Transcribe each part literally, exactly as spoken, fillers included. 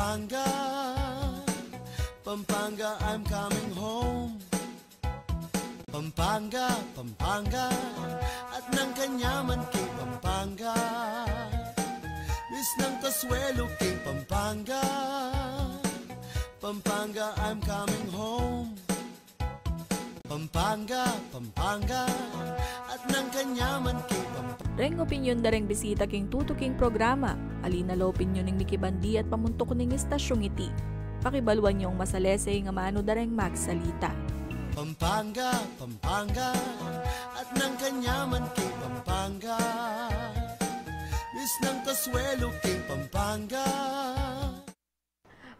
Pampanga, Pampanga, I'm coming home. Pampanga, Pampanga, at nang kanyaman king Pampanga. Miss nang kasuelo king Pampanga. Pampanga, I'm coming home. Pampanga, Pampanga, at nang kanyaman king Pampanga. Reng opinyon da reng bisita king tutuking programa. Ali na la opinyon ning mikibandiat pamuntuk ning istasyung iti. Pakibaluan yung masalese ing amanu da reng magsalita. Pampanga, Pampanga, at nang kanyaman king Pampanga. Miss nang kasuelo king Pampanga.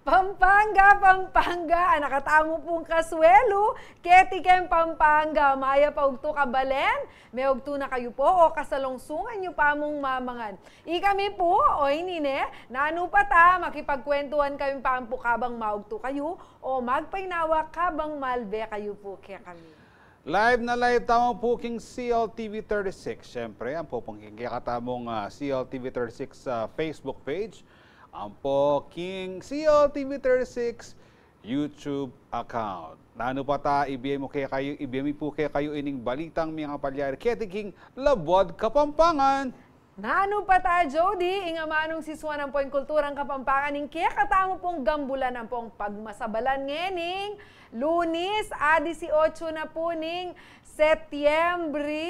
Pampanga, Pampanga, a nakatamu pung kasuelo keti keng Pampanga. Mayap a ugtu, kabalen, me ugtu na kayu pu o kasalungsungan yu pa mung mamangan. Ikami pu, o ini ne, nanu pa ta, makipagkwentuhan kami pa pu kabang maugtu kayu o magpainawa kabang malbe kayu pu kekami. Live na live tamu pu king C L T V thirty-six. Siyempre, ampo pung king kekatamung, ah, C L T V thirty-six, ah, Facebook page, ampo king C L T V thirty-six YouTube account. Nanu pa ta, ibie mu kekayu, ibie mi pu kekayu ining balitang miyakapalyari keti king Labuad Kapampangan. Nanu pa ta, Jody, ing amanung sisuan ampo ing kulturang Kapampangan ing kekatamu pung gambulan ampong pagmasabalan ngening Lunis, a disiotsu na pu ning Setyembre.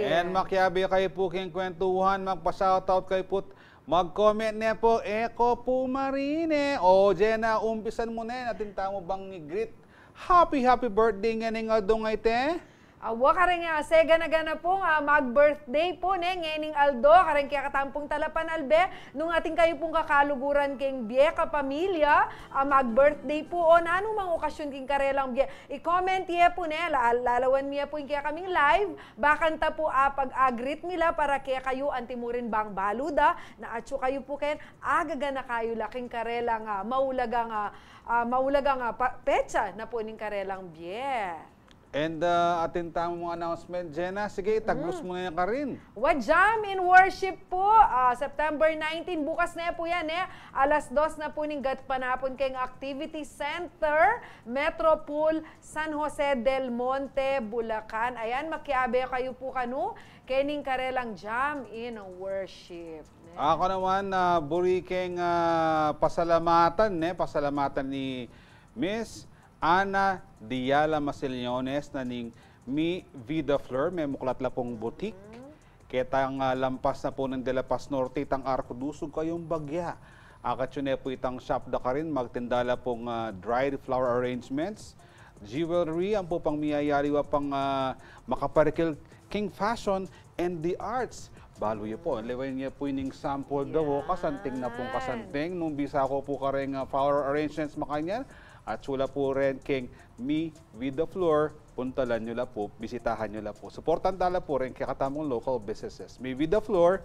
And makiabe kayu pu king kwentuhan, magpa-shoutout kayu pu't mag-comment ne pu, e ko pu marine. O, Jenna, umpisan mu ne, atin tamu bang i-greet. Happy, happy birthday ngening aldo ngeni, te. Awa, kareng, ah, segana-gana pung, ah, mag-birthday pu ne ngening aldo, kareng kekatamu pung talapanalbe, nung atin kayu pung kakaluguran keng bie kapamilya, ah, mag-birthday pu, o nanu mang okasyun king karelang bie, i-comment ye pu ne, la-, lalawan mi ye pu ing kekaming live, bakanta pu, ah, pag-greet mi la para kekayu, anti mu rin bang balu da, na atsu kayu pu ken, agagana kayu la king karelang, ah, maulagang, ah, ah, maulagang, ah, pa-, petsa na pu ning karelang bie. And, ah, atin tamung announcement, Jenna. Sige, itaglus mu ne karin. Wa, Jam in Worship pu, ah, September nineteen, bukas ne pu yan, e. Alas dos na pu ning gatpanapun keng Activity Center, Metropol, San Jose del Monte, Bulacan. Ayan, makiabe kayu pu kanu, kening karelang Jam in Worship, ne? Aku naman, ah, buri keng, ah, pasalamatan, ne? Pasalamatan ni Miss Ana Diala Masillones na ning Mi Vida Flor, memuklat la pung boutique. Ketang, ah, lampas na pu ning De La Paz Norte, itang Arcoduzug kayung bagya. Akatsu ne pu itang shop da karin, magtinda la pung, ah, dried flower arrangements, jewelry, ampo pang miyayaliwa pang, ah, makaparikil king fashion and the arts. Balu ye pu, lewan ye pu ining sample da, o, kasanting na pung kasanting. Nung bisa ko pu kareng, ah, flower arrangements makanyan, atsu la pu ren keng Mi Vida Flor, puntalan yu la pu, bisitahan yu la pu. Suportan ta la pu reng kekatamung local businesses. Mi Vida Flor,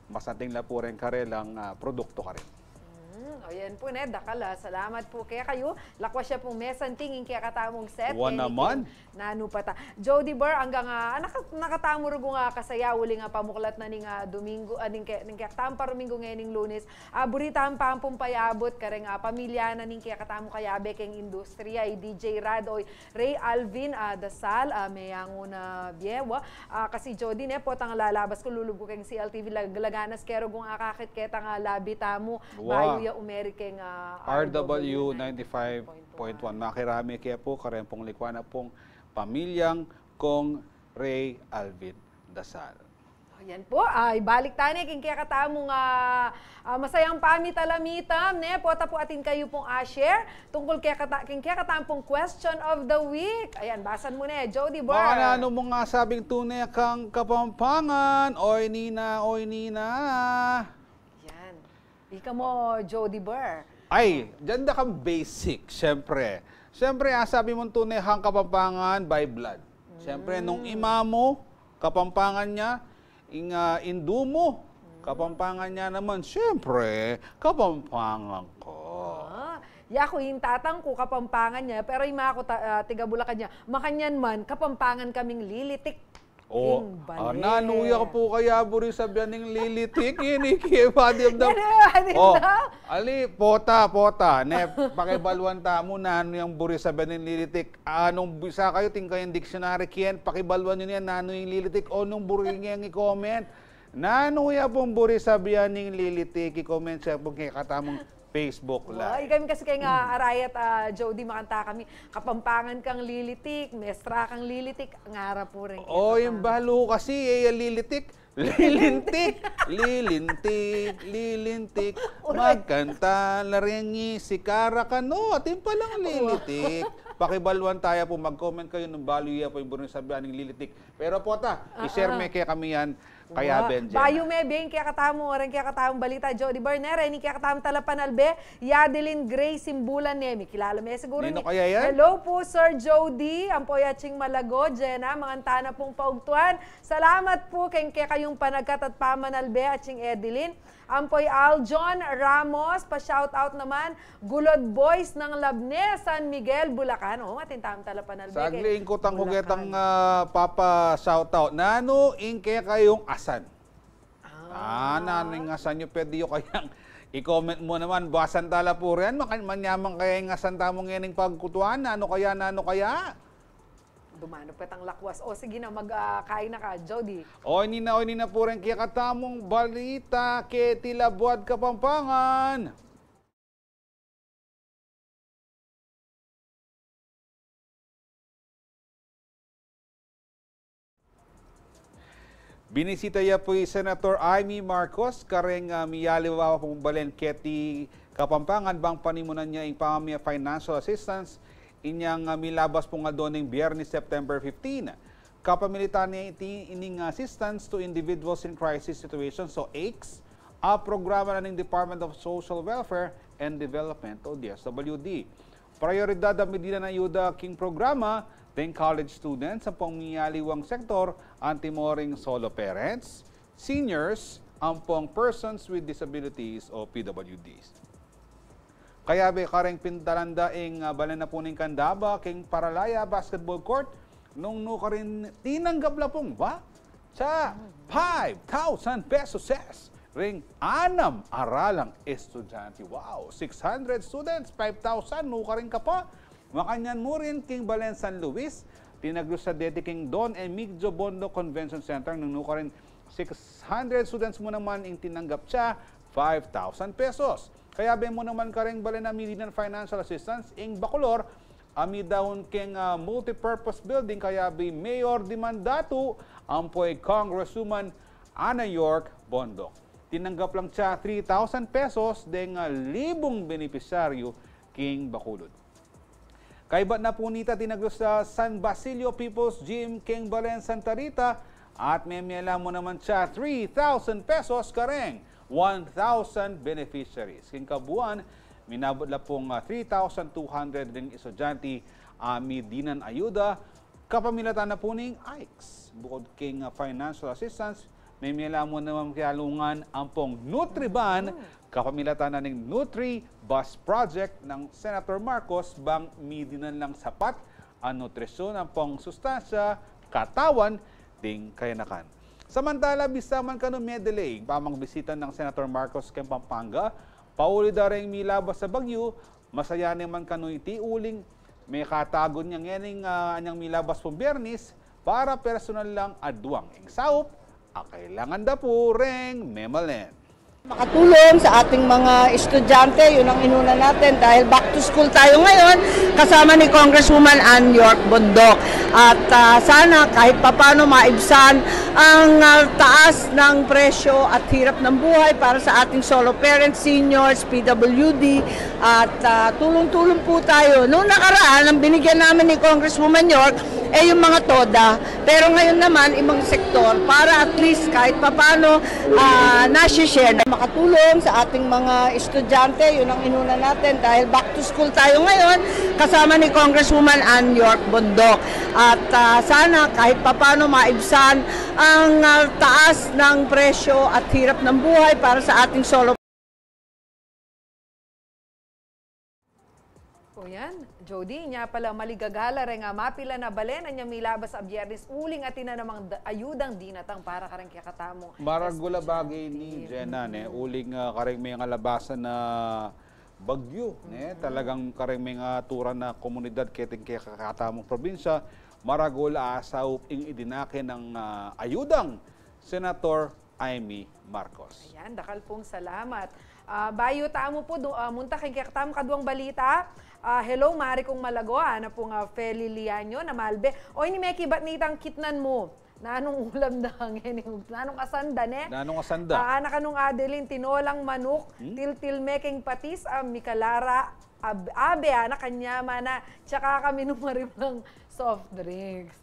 masanting la pu reng karelang, ah, produktu karin. Mm, o yan pu ne, dakal a salamat pu kekayu. Lakwas ya pung mesanting ing kekatamung set. Wa naman. Nanu pa ta, Jody Bar, anggang, ah, naka-, nakatamu rugung, ah, kasaya uling, ah, pamuklat na ning, ah, Domingo, ah, ning ke-, ning kekatamung paruminggu ngening Lunes. Ah, buri tamu pung payabut kareng, ah, pamilya na ning kekatamung kayabe keng industriya, i D J Rad, o Ray Alvin, ah, Dasal, ah, meyangu na bie, wa. Ah, kasi Jody ne, potang lalabas ku, lulub ku keng C L T V, lag-, laganas ke rugung akakit ketang, ah, labi tamu, bayu ya umeri keng, ah, R W ninety-five point one. Makirame ke pu, kareng pung likwan na pung pamilyang Kong Ray Alvin Dasal. O, yan pu. Ay, balik ta ne king kekatamung, ah, ah, masayang pamitalamitam, ne? Pota pu atin kayu pung, ah, share tungkul kekata-, king kekatamung question of the week. Ayan, basan mu ne, Jody Bar. Baka nanu mung asabing tune kang Kapampangan, oy nina, oy nina. Yan. Ika mu, Jody Bar. Ay, dinan da kang basic, siyempre. Siyempre, asabi mung tune kang Kapampangan by blood. Siyempre, nung ima mu, Kapampangan ya, ing, ah, indu mu, Kapampangan ya naman, siyempre, Kapampangan ka. Ah, yaku, ing tatang ku, Kapampangan ya, pero ing ima ku ta-, ah, tiga Bulacan ya. Makanyan man, Kapampangan kaming lilitik. O, king bale. Ah, nanu ya pu kaya buri sabian ning lilitik? Ini kaya pa di amdam. Yan ang pa di amdam. O, ali, pota, pota. Ne, pakibaluan tamu nanu yang buri sabian ning lilitik. Nung bisa kayu, atin kayung dictionary keni, pakibaluan yu yan, nanu yang lilitik. O nung buri neng i-comment, nanu ya pung buri sabian ning lilitik, i-comment ya pu king kekatamung Facebook Live. Ay, kami kasi keng, ah, arayat, ah, Jody, makanta kami, Kapampangan kang lilitik, mestra kang lilitik, ngara pu rin kaya. O, ing balu kasi, e, ya lilitik, lilintik, lilintik, lilintik. Uy. Magkanta la rin i Sikara kanu, atin palang lilitik. Pakibaluan taya pu, mag-comment kayu nung balu ya pu ing buri sabian ning lilitik. Pero pota, i-share me kekami yan, kaya Benjen. Bayu me, beng kekatamu, o reng kekatamung balita, Jody Barnera, ini kekatamung talapanalbe, Yadeline Grace Simbulan, ne mikilala me siguru ini. Ninu kaya yan? Hello pu, Sir Jody, ampo ya ating Malago, Jenna, manganta na pung paugtuan. Salamat pu keng kekayung panagkat at pamanalbe, ating Yadeline. Ampo i Aljon Ramos, pa-shoutout naman, Gulod Boys ng Labne, San Miguel, Bulacan. O, atin tamung talapanalbe keng Bulacan. Saglit, ing kutang ku ketang, ah, papa-shoutout. Nanu ing kekayung asan? Ah, nanu ing asan yu? Pwede yu kayang i-comment mu naman. Basan tala pu rin. Maka-, manyaman kaya ing asan tamu ngening pagkutuan? Nanu kaya, nanu kaya? Dumanu pa itang lakwas. O, sige na, mag, ah, kain na ka, Jody. O, ini na, o, ini na pu reng kekatamung balita keti Labuad Kapampangan. Binisita ya pu i Senator Imee Marcos kareng, ah, miyaliwa pung balen keti Kapampangan bang panimunan ya ing pamamie financial assistance inyang, ah, milabas pung aldo ning Biernes, September fifteen. Kapamilatan na iti ining Assistance to Individuals in Crisis Situations o AICS, a programa na ning Department of Social Welfare and Development o D S W D. Prayoridad a midinan ayuda king programa deng college students ampong miyaliwang sektor, antimo ring solo parents, seniors, ampong persons with disabilities o P W Ds. Kayabe kareng pintalan da ing, ah, balen na pu ning Candaba king Paralaya Basketball Court nung nukarin tinanggap la pung, wa? Sa five thousand pesos ring anam a ralang estudyante. Wow! Six hundred students, five thousand, nukarin kapa. Makanyan mu rin king balen San Luis, tinagdus la deti king Don Emigdio Bondoc Convention Center nung nukarin six hundred students mu naman ing tinanggap ya five thousand pesos. Kayabe mu naman kareng balen a midinan financial assistance ing Bacolor, a midaun keng, ah, multipurpose building kayabe Mayor Dimandatu ampo i Congresswoman Ana York Bondoc. Tinanggap lang ya three thousand pesos deng, ah, libung benepisyaryu king Bacolod. Kaybat na pu nita, tinagdus la San Basilio People's Gym keng balen Santa Rita at memie la mu naman ya three thousand pesos kareng one thousand beneficiaries. King kabuuan, minabut la pung, ah, three thousand two hundred ring estudyante a midinan ayuda kapamilatan na pu ning AICS. Bukod king, ah, financial assistance, memie la mu naman kiyalungan ampong Nutriban kapamilatan na ning Nutri Bus Project nang Senator Marcos bang midinan lang sapat a nutrisyon ampong sustansya katawan ding kayanakan. Samantala, bisa man kanu me-delay ing pamagbisita nang Senator Marcos keng Pampanga, pauli da reng milabas a bagyu, masaya ne man kanu iti uling mekatagun ya ngening, ah, anyang milabas pung Biernes para personal lang aduang ing saup a kailangan da pu reng memalen. Makatulong sa ating mga estudyante, yun ang inuna natin dahil back to school tayo ngayon, kasama ni Congresswoman Ann York Bondoc. At, ah, sana kahit papano maibsan ang, ah, taas ng presyo at hirap ng buhay para sa ating solo parents, seniors, P W D, at, ah, tulong-tulong po tayo. Noong nakaraan, ang binigyan namin ni Congresswoman York, eh, yung mga toda. Pero ngayon naman, ibang sektor, para at least kahit papano, ah, nasi-share na. Makatulong sa ating mga estudyante, yun ang inuna natin, dahil back to school tayo ngayon, kasama ni Congresswoman Ann York Bondoc. At, ah, sana kahit papano maibsan ang, ah, taas ng presyo at hirap ng buhay para sa ating solo O yan, Jody, inya pala maligagala reng mapilan a balen a milabas a Biyernes uling atin na namang da-, ayudang dinatang para kareng kekatamung estudyante. Maragul a bagay ini, Jenna, ne? Mm. Uling, ah, kareng mengalabasan a bagyu, ne? Mm. Talagang kareng mengaturan a komunidad keting kekatamung probinsya, maragul a asaup ing idinake nang, ah, ayudang Senator Imee Marcos. Ayan, dakal pung salamat. Ah, bayu tamu pu du-, ah, munta keng kekatamung kaduang balita. Ah, hello, Mari kung Malago, ana pung, ah, Feli Lianyo na malbe. Oy, ini mekibat nitang kitnan mu. Nanung ulam da ngeni, nanung asan da, ne? Nanung asan da? Ah, ana kanung Adeline, tinolang manuk, Hmm? tiltil me keng patis, ah, mikalara, ab-, abe, ana kanya mana, tsaka kami numarim lang soft drinks.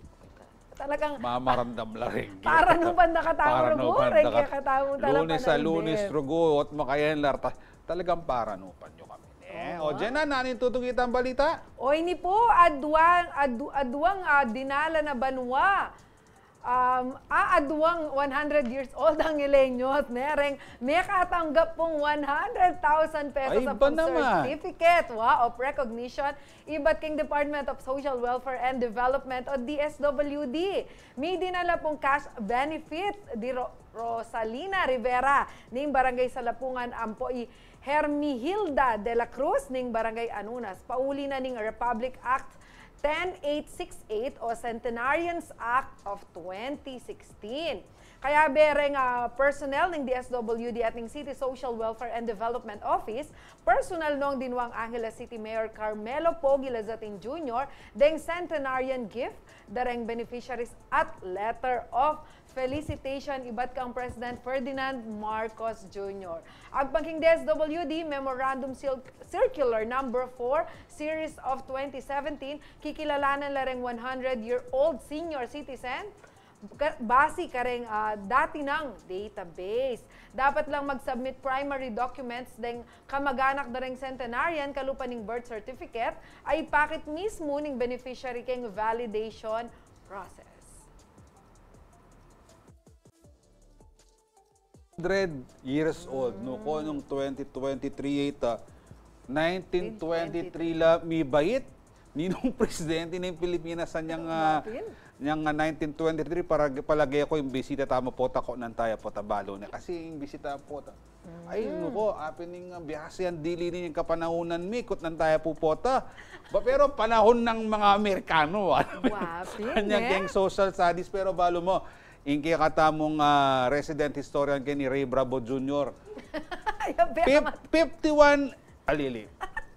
Talagang Mamaramdam la reng paranupan da katamu, paranupan reng da kat-, katamu talaga Lunes a panalbe. Lunes, rugu, at makayan larta. Talagang paranupan yu kami, ne? Oo. O, Jenna, nanu ing tutung itang balita? O, ini pu, aduang, adu-, aduang, ah, dinalan a banua. Um, ah, aduang one hundred years old ang Ileños, ne? Reng mekatanggap pung one hundred thousand pesos Ay, a ba pung naman? certificate, wa, of recognition ibat keng Department of Social Welfare and Development o D S W D. Midinan la pung cash benefit di Ro-, Rosalina Rivera ning Barangay Salapungan ampo i Hermihilda de la Cruz ning Barangay Anunas, pauli na ning Republic Act ten eight six eight o Centenarians Act of twenty sixteen. Kayabe reng, ah, personnel ning D S W D at ning City Social Welfare and Development Office, personal nong Dinuang Angeles City Mayor Carmelo Pogi Lazatin Junior deng centenarian gift da reng beneficiaries at letter of felicitation ibat kang President Ferdinand Marcos Junior. Agpang king D S W D Memorandum Cir-, Circular Number four, Series of twenty seventeen, kikilalanan la reng one hundred-year-old senior citizen ka-, basi kareng, ah, dati nang database. Dapat lang mag-submit primary documents deng kamag-anak da reng centenarian kalupa ning birth certificate a ipakit mismu ning beneficiary keng validation process. Hundred years old, no? Ko nung twenty twenty-three ita, nineteen twenty-three la mibait. Ninung presidente ning Pilipinas sa niyang, ah, Martin? niyang, ah, nineteen twenty-three, para palage ku ing bisita tamu pota, kutnan taya pota balu ne. Kasi ing bisita pota, ay, Mm. nuko, apin ing, ah, biasa yang dili ning kapanahunan mi, kutnan taya pu pota. Ba, pero panahon ng mga Amerikano, ah. Wa pin, Kanyang eh. keng social studies, pero balu mo, ing kekatamung, ah, resident historian keni Ray Bravo Junior. Ay, abe, Fif-, amat. fifty-one, alili.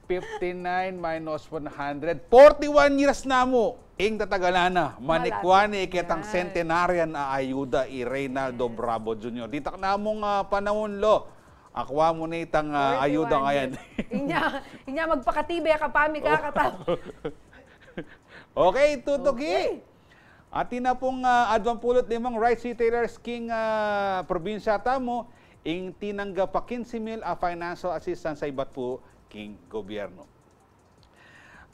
Fifty-nine minus one hundred, forty-one years na mu. Ing tatagalan na, manikwa ne ketang Malapit na. centenarian a ayuda i Reynaldo Yes. Bravo Junior. Ditak namung, ah, panahon lo, akwa mu ne itang, ah, Forty-one ayuda ngayan. years. Inya, inya magpakatibe ka pa, mi Oh. kakatau. Okay, tutuki. Okay. Atin na pung, ah, aduang pulu't limang rice retailers king, ah, probinsya tamu, ing tinanggap a kinse mil a financial assistance a ibat pu king gobyerno.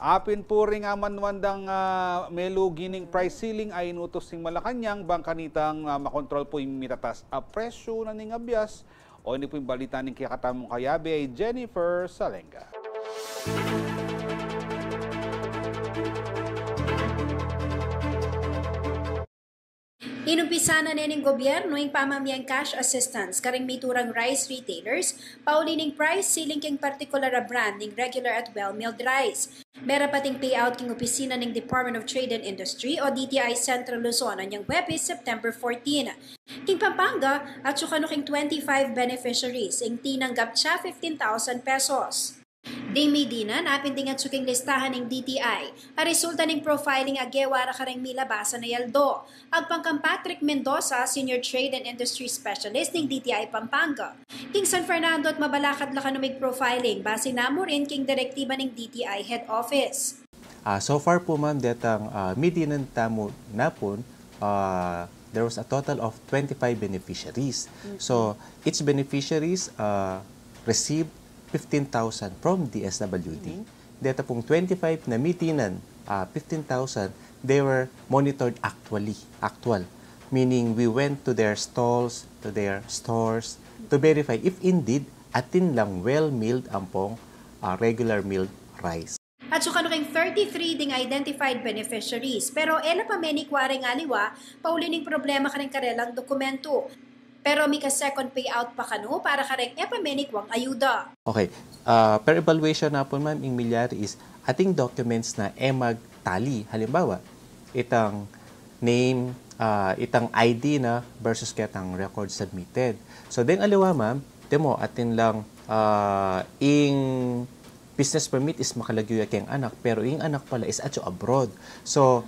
Apin pu ring amanuan dang, ah, melugi ning price ceiling a inutus ning Malacañang bang kanitang, ah, makontrol pu ing mitatas a presyu na ning abias. O ini pu ing balita ning kekatamung kayabe, Jennifer Salenga. Inumpisan na ne ning gobyerno ing pamamyeng cash assistance karing miturang rice retailers, pauli ning price ceiling king partikular a brand ning regular at well-milled rice. Merapat ing payout king opisina ning Department of Trade and Industry o D T I Central Luzon anyang Huwebes, September fourteen. King Pampanga, atsu kanu king twenty-five beneficiaries ing tinanggap tsa fifteen thousand pesos. Ding midinan, apin ding atsu king listahan ning D T I a resulta ning profiling a gewa ra kareng milabasan a aldo. Agpang kang Patrick Mendoza, Senior Trade and Industry Specialist ning D T I Pampanga. King San Fernando at Mabalacat la kanu mig-profiling, base na mu rin king direktiba ning D T I Head Office. Ah, so far pu, ma'am, detang, ah, midinan tamu napun, ah, there was a total of twenty-five beneficiaries. So, each beneficiaries, ah, received fifteen thousand from D S W D. Deta pung twenty-five na midinan, ah, fifteen thousand, they were monitored actually, actual. Meaning, we went to their stalls, to their stores, to verify if indeed atin lang well-milled ampong, ah, regular milled rice. At saka kanu king thirty-three ding identified beneficiaries, pero e la pa menikwa reng aliwa, pauli ning problema kareng karelang dokumentu. Pero mika-second payout pa kanu para kareng e pa menikwang ayuda. Okay. Ah, per evaluation na pu, ma'am, ing milyari is ating documents na e magtali. Halimbawa, itang name, ah, itang I D na versus ketang record submitted. So, deng aliwa, ma'am, demo, atin lang, ah, ing business permit is makalagyu ya keng anak, pero ing anak pala is atyu abroad. So,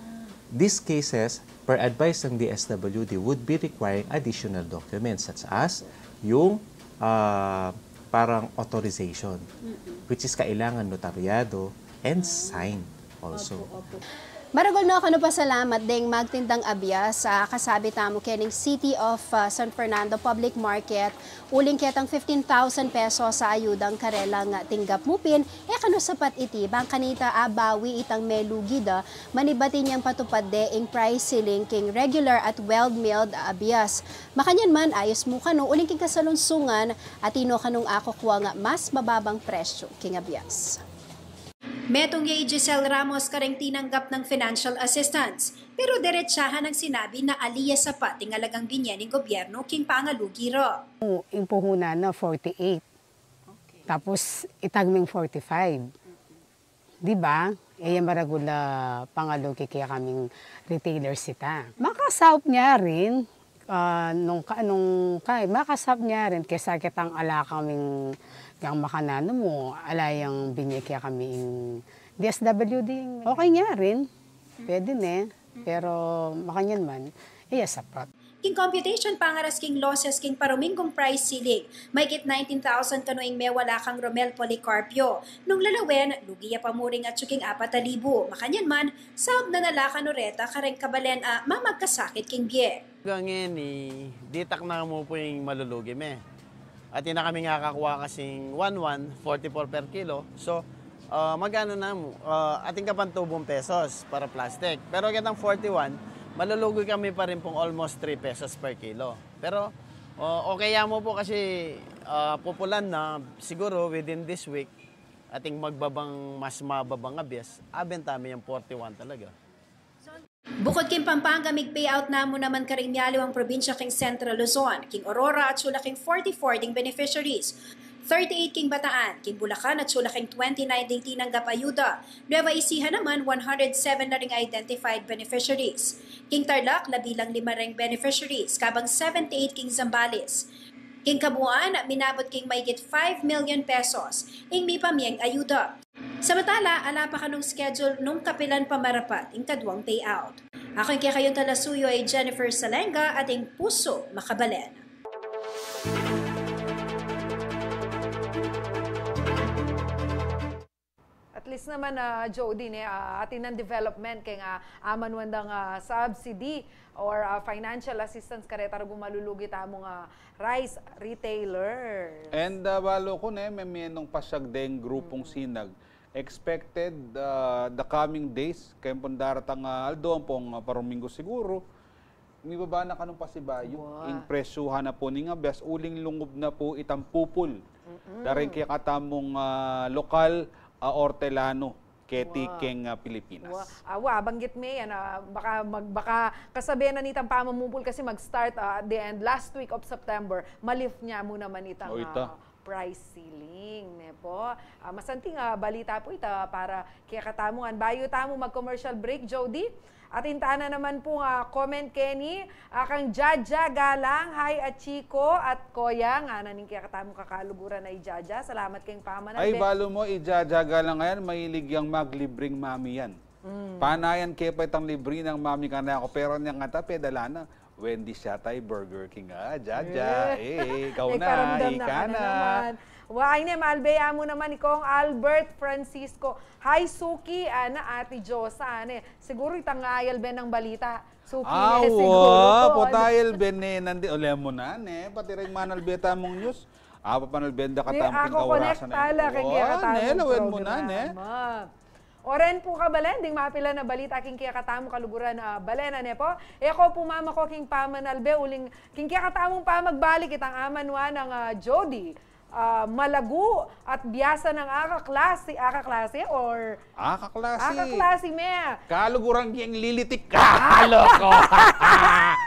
these cases, per advice ng D S W D, would be requiring additional documents such as yung, ah, parang authorization, which is kailangan notaryado and signed also. Opo, opo. Maragul no kanu pasalamat deng magtindang abias a kasabi tamu kening City of, ah, San Fernando Public Market, uling ketang fifteen thousand pesos a ayudang karelang tinggap mu pin, e kanu sapat iti, bang kanita abawi itang melugi da, manibat inyang patupad de ing price ceiling king regular at well-milled a abias. Makanyan man, ayus mu kanu, uling king kasalungsungan, atin no kanung akukuang mas mababang presyu king abias. Metung ya i Giselle Ramos kareng tinanggap nang financial assistance, pero deretsahan nang sinabi na ali ya sapat ing alagang binye ning gobyernu king pangalugi ra. Ing puhunan na forty-eight. Okay. Tapos itagming forty-five. Di ba? E ya maragul a pangalugi kekaming retailers ita. Makasaup nyarin, ah, nung ka, nung ka, makasaup nyarin kesa ketang ala kaming yang makananu mu, ala yang binye kekami ing D S W D. Okay nyarin, pwede ne, pero makanyan man, e ya sapat. King computation pangaras king losses king paruminggung price ceiling, mahigit nineteen thousand kanu ing mewala kang Romel Policarpio. Nung lalawen, lugi ya pa mu ring atyu king apat a libu. Makanyan man, saup na na la kanu reta kareng kabalen a mamagkasakit king bie. Ngeni, ditak na mu pu ing malulugi me. Atin na kaming akakua kasing one one, forty-four per kilo. So, ah, mag-ano na mu, ah, atin ka pang tubung pesos para plastic. Pero ketang forty-one, malulugi kami pa rin pung almost three pesos per kilo. Pero, ah, okay ya mu pu kasi, ah, pupulan na, siguro within this week, atin magbabang, mas mababang abias, abenta mi yang forty-one talaga. Bukud king Pampanga, mig-payout na mu naman karing mialiwang probinsya king Central Luzon. King Aurora, atyu la king forty-four ding beneficiaries. Thirty-eight king Bataan, king Bulacan, atyu la king twenty-nine ding tinanggap ayuda. Nueva Ecija naman, one hundred seven na ring identified beneficiaries. King Tarlac, labi lang lima ring beneficiaries, kabang seventy-eight king Zambales. King kabuuan, minabut king mahigit five million pesos ing mipamieng ayuda. Samantala, ala pa kanung schedule nung kapilan pa marapat ing kaduang payout. Aku ing kekayung talasuyu a i Jennifer Salenga, ating pusu makabalen. At least naman, ah, Jody, ne, ah, atin nang development keng, ah, amanuan dang, ah, subsidy or, ah, financial assistance kareta rung malulugi tamung, ah, rice retailers. And, ah, balu ku ne, meme nung pasyag deng grupung sinag, expected, ah, the coming days, keng pung daratang, ah, aldo, ampong, ah, paruminggu siguru, mibaba na kanung pasibayu ing presyuhan na pu ning abias, uling lungub na pu itang pupul da ring kekatamung, ah, lokal a ortelano keti keng, ah, Pilipinas. Wa, ah, wa, banggit me yan, ah, baka mag-, baka kasabian na nitang pamamupul kasi mag-start, ah, at the end, last week of September, ma-lift ne mu naman itang, ah, price ceiling, ne pu. Ah, masanting, ah, balita pu ita para kekatamu ngan. Bayu tamu mag-commercial break, Jody, atin tana naman pung, ah, comment keni, ah, kang Jaja Galang, hi, a Chico at Koya, ngana ning kekatamung kakaluguran a i Jaja. Salamat keng pamanalbe. Ay, balu mu, i Jaja Galang yan, mahilig yang maglibring mami yan. Panayan ke pa itang libri nang mami kanaku, pero niyang ngata, pedala na. Wendy's yata, i Burger King, ah, Jaja. Eh, ikaw na, ikaw na. Wa, ay ne, malbe ya mu naman i Kong Albert Francisco. Hi, Suki, ana, Ate Josa, ane. Siguru itang ayalbe nang balita. Suki ne, siguru. Awa, potayalbe ne, nandi, ole mu na, ne. Pati ring manalbe tamung news. Apa panalbe da katamung king kaurasan a ito. Wa, ne, lawen mu na, ne. O ren pu, kabalen, ding mapilan a balita king kekatamung kaluguran a balen, ane pu. E ko pu mamako king pamanalbe uling king kekatamung pamagbalik itang amanuan nang, ah, Jody. ah, malagu at biasa nang akaklase, akaklase or Akaklase. Akaklase me. Kaluguran keng lilitik. Kalokohan.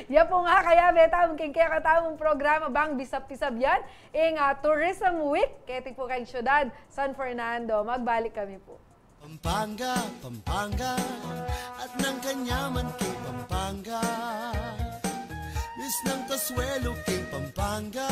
Ya pu nga, kayabe tamu king kekatamung programa bang bisap-bisap yan. Ing, ah, Tourism Week keti pu keng syudad San Fernando. Magbalik kami pu. Pampanga, Pampanga, at nang kanyaman king Pampanga. Misnang kasuelo king Pampanga.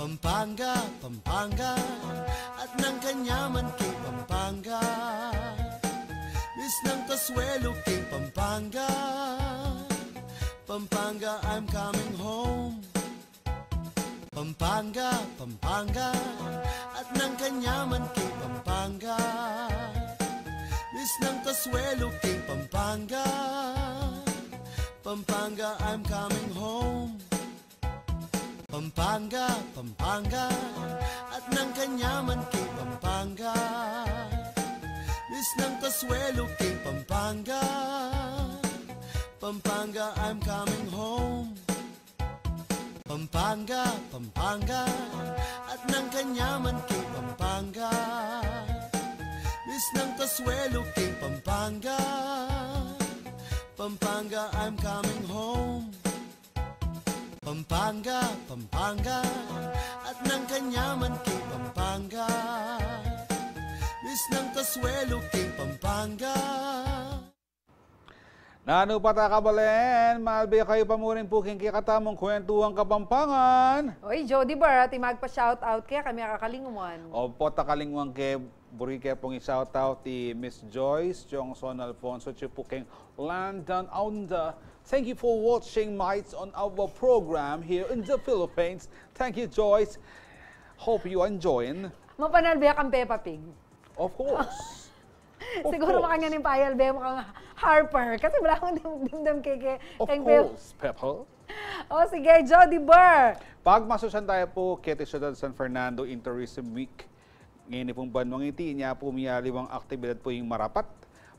Pampanga, Pampanga, at nang kanyaman king Pampanga. Misnang kasuelo king Pampanga. Pampanga, I'm coming home. Pampanga, Pampanga, at nang kanyaman king Pampanga. Misnang kasuelo king Pampanga. Pampanga, I'm coming home. Pampanga, Pampanga, at nang kanyaman king Pampanga. Misnang kasuelo king Pampanga. Pampanga, I'm coming home. Pampanga, Pampanga, at nang kanyaman king Pampanga. Misnang kasuelo king Pampanga. Pampanga, I'm coming home. Pampanga, Pampanga, at nang kanyaman king Pampanga. Misnang kasuelo king Pampanga. Nanu pa ta, kabalen, malbe kayu pa mu rin pu king kekatamung Kwentuhang Kapampangan. Oy, Jody Bar, at magpa-shoutout ke, kami a kakalingwan. Opo, ta kalingwan ke Buri ke pung i-shout out i Miss Joyce Jongson Alfonso, atiu pu keng London, Ontario. Thank you for watching Mites on our program here in the Philippines. Thank you, Joyce. Hope you are enjoying. Mapanalbe kang Peppa Pig. Of course. Of course. Siguro makanyan ing payalbe mu kang Harper. Kasi wala akong dim-, dimdam keke. Of course, Peppa. O sige, Jody Burr. Pagmasusan taya pu keti Syudad San Fernando ing Tourism Week. Ngeni pung banwang iti, inya pu miyaliwang aktibidad pu ing marapat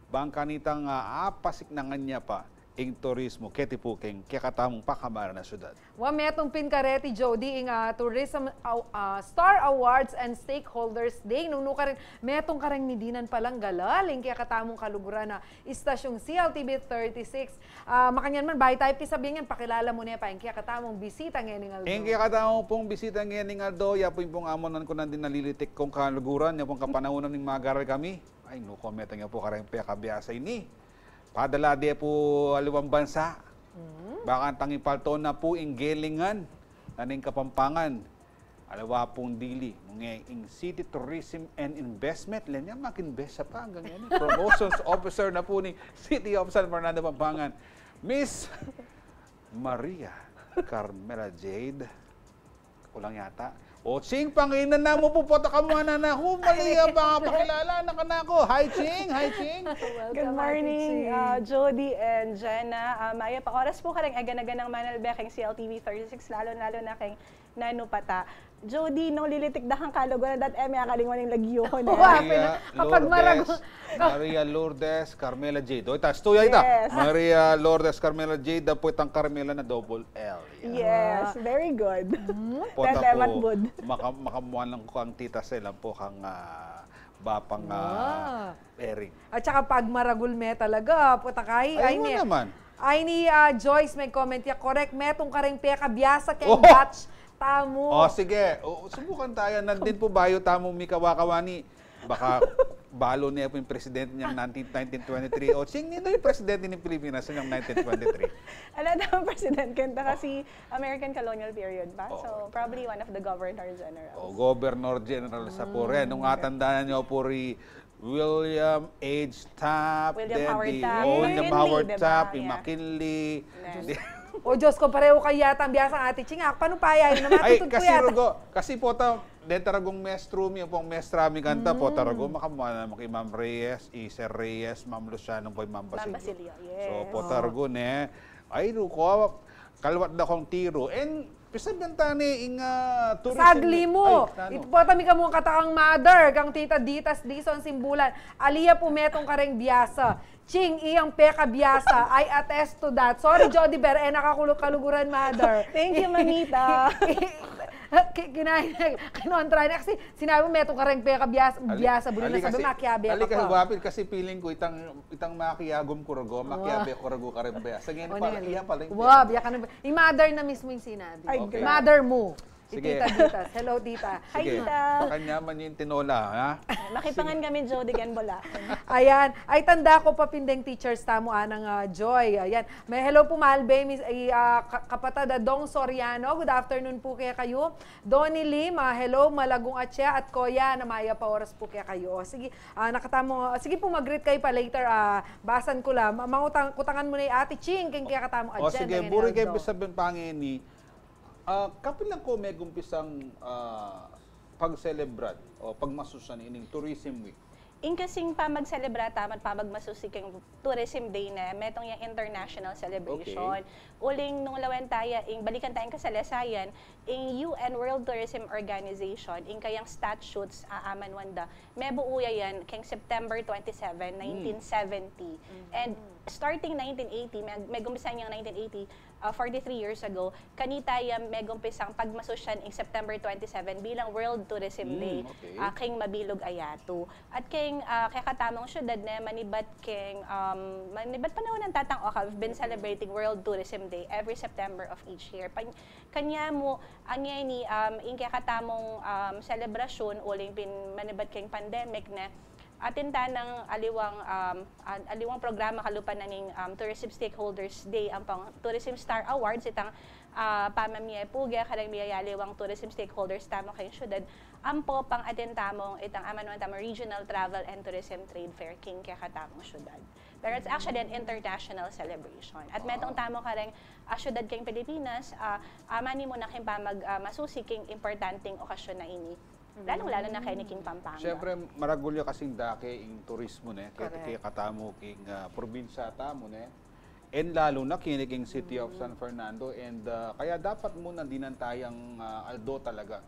bang kanitang, ah, apasiknangan ya pa ing turismo keti pu keng kekatamung pakamalan a syudad. Wa, metung pin kareti, Jody, ing, ah, Tourism Aw-, ah, Star Awards and Stakeholders Day. Nung nukarin, metung kareng midinan palang galal ing kekatamung kaluguran a istasyung C L T V thirty-six. Ah, makanyan man, bayu taya pisabian yan, pakilala mu ne pa ing kekatamung bisita ngening aldo. Ing kekatamung pung bisita ngening aldo, ya pu ing pung amunan ku nandin nalilitik kung kaluguran, ya pung kapanahunan ning magaral kami. Ay, nuko, metung ya pu kareng pekabiasa ini. Padala de pu aliwang bansa. Mm. Bakantang ipalto na pu ing gelingan na ning Kapampangan. Aliwa pung dili, nung e ing City Tourism and Investment, len ya mag-invest ya pa anggang ngeni. Promotions Officer na pu ning City of San Fernando, Pampangan, Miss Maria Carmela Jade. Kulang yata. O, Ching, panginan na mu pu, pota ka mu, ana na. Hu, mali ya, baka pakilala na kanaku. Hi, Ching. Hi, Ching. Welcome, Ate Ching. Good morning, uh, Jody and Jenna. Uh, mayap a oras pu kareng eganaganang manalbe keng C L T V thirty-six, lalo-lalo na keng Nanu Pata. Jody, nung lilitik da kang kaluguran, dat e me akalingwan ing lagyu ku, ne? Wa, Maria pina-, kapag Lourdes, maragu-, Maria Lourdes Carmela Jade. O, ita, stu ya ita. Yes. Maria Lourdes Carmela Jade, da pu itang Carmela na double L. Yan. Yes, very good. Mm. Pota pu, maka-, makamuan lang ku kang Tita Sel, ampo kang, ah, Bapang, ah, Ering. At saka pag maragul me talaga, pota ka, ay, ay, ay, wa ni, naman. Ay ni, ah, Joyce, me-comment ya, correct, metung kareng pekabiasa keng batch tamu. O, sige. O, subukan taya. Nandin pu bayu tamu mikawa-kawa ni. Baka balu ne pu ing presidente neng nineteen, nineteen twenty-three. O, sino ing presidente ning Pilipinas neng nineteen twenty-three? Ala, tamang presidente, kanta kasi American colonial period pa. O. So, probably one of the governor generals. O, governor general sa pu rin. Mm. Nung atandanan yu pu ri William H. Taft, William Howard Taft. O, William Howard Taft, McKinley, di ba? Yan. O, Diyos ko, pareho kayo yata ang biasa ng Ate Ching. Ako, paano pa yan? Ay, kasi yata, rugo, kasi pota, deta rugo ing maestro mi, pota ing maestra mi kanta, pota rugo, makamua na kay Ma'am Reyes, i Sir Reyes, Ma'am Luciano, pota i Ma'am Basilio. Ma'am Basilio, yes. So, pota rugo, ne. Ay, rugo, kaliwat da kung tiru. And, Pisabian ta ne ing, ah, tourism. Sagli mu. Ay, nanu? Ita pota, mikamuan kata kang mother, kang Tita Ditas Dizon Simbulan. Ali ya pu metung kareng biasa. Ching, iyang pekabiasa. I attest to that. Sorry, Jody Ber, e na ka kaluguran, mother. Thank you, Mamita. Ki-, kinain, kinontra na. Kasi sinabi mu, metung kareng pekabiasa, biasa, buri na sabi, makiabe ka pa. Ali kasi, feeling ku, itang, itang makiagum ku rugo, makiabe ku rugo kareng biasa. Ngeni pala, iya pala ing biasa. Wa, biya ka na. I mother na mismu ing sinabi. Ay, okay. Mother mu. Sige. I Tita Ditas. Hello, Tita. Hi, Tita. Sige. Pakanya man ing tinola, ha? Makipangan kami, Joe, di gan bola. Ayan. Ay, tanda ko pa pin deng teachers tamu, anang, ah, Joy. Ayan. May hello pu, Malbe, Miss, ay, ah, ka-, kapatad, ah, Dong Soriano. Good afternoon pu kekayu. Donnie Lim, ah, hello, Malagung Atia at Koya, na mayap a oras pu kekayu. O, sige, ah, nakatamu, sige pu, mag-greet kayu pa later, ah, basan ku la. Ma-, mangutang-, kutangan mu na i Ate Ching, keng kekatamu. O, agenda sige, ngeni, buri ke, Aldo. Pisabian pa ngeni, ah, kapilan ku megumpisang, ah, pagselebrar o pagmasusan ining Tourism Week? Ing kasing pamagselebra tamu at pamagmasusi keng Tourism Day ne, metung yang international celebration. Okay. Uling nung lawen taya, ing balikan taya ing kasalasayan, ing U N World Tourism Organization, ing kayang statutes, a, amanuan da, mebuu ya yan keng September twenty-seven, nineteen seventy. Mm. And starting nineteen eighty, meg-, megumpisan yang nineteen eighty, ah, forty-three years ago, kanita ya megumpisang pagmasusan ing September twenty-seven bilang World Tourism Day, okay, ah, keng mabilug a yatu. At keng, ah, kekatamung syudad ne, manibat keng, um, manibat panaun nang tatang, o, we've been celebrating World Tourism Day every September of each year. Pan-, kanya mu, ngeni, um, ing kekatamung, um, selebrasyun, uling pin manibat keng pandemic ne, atin ta nang aliwang, um, a-, aliwang programa kalupa na ning, um, Tourism Stakeholders Day, ampong Tourism Star Awards, itang, ah, pamamie pu keng kareng miyayaliwang tourism stakeholders tamu keng syudad. Ampo pang atin tamung itang amanuan tamung Regional Travel and Tourism Trade Fair king kekatamung syudad. Pero it's actually an international celebration. At metung tamu kareng, ah, syudad king Pilipinas, ah, ah, manimu na king pamag, ah, masusi king importanteng okasyon na ini. Lalong-lalo na keni king Pampanga. Siyempre, maragul ya kasing dake ing turismo, ne? Kaya, kaya tamu king, ah, probinsya tamu, ne? And lalo na kini king City of San Fernando. And, ah, kaya dapat mu nang dinan tayang, ah, aldo talaga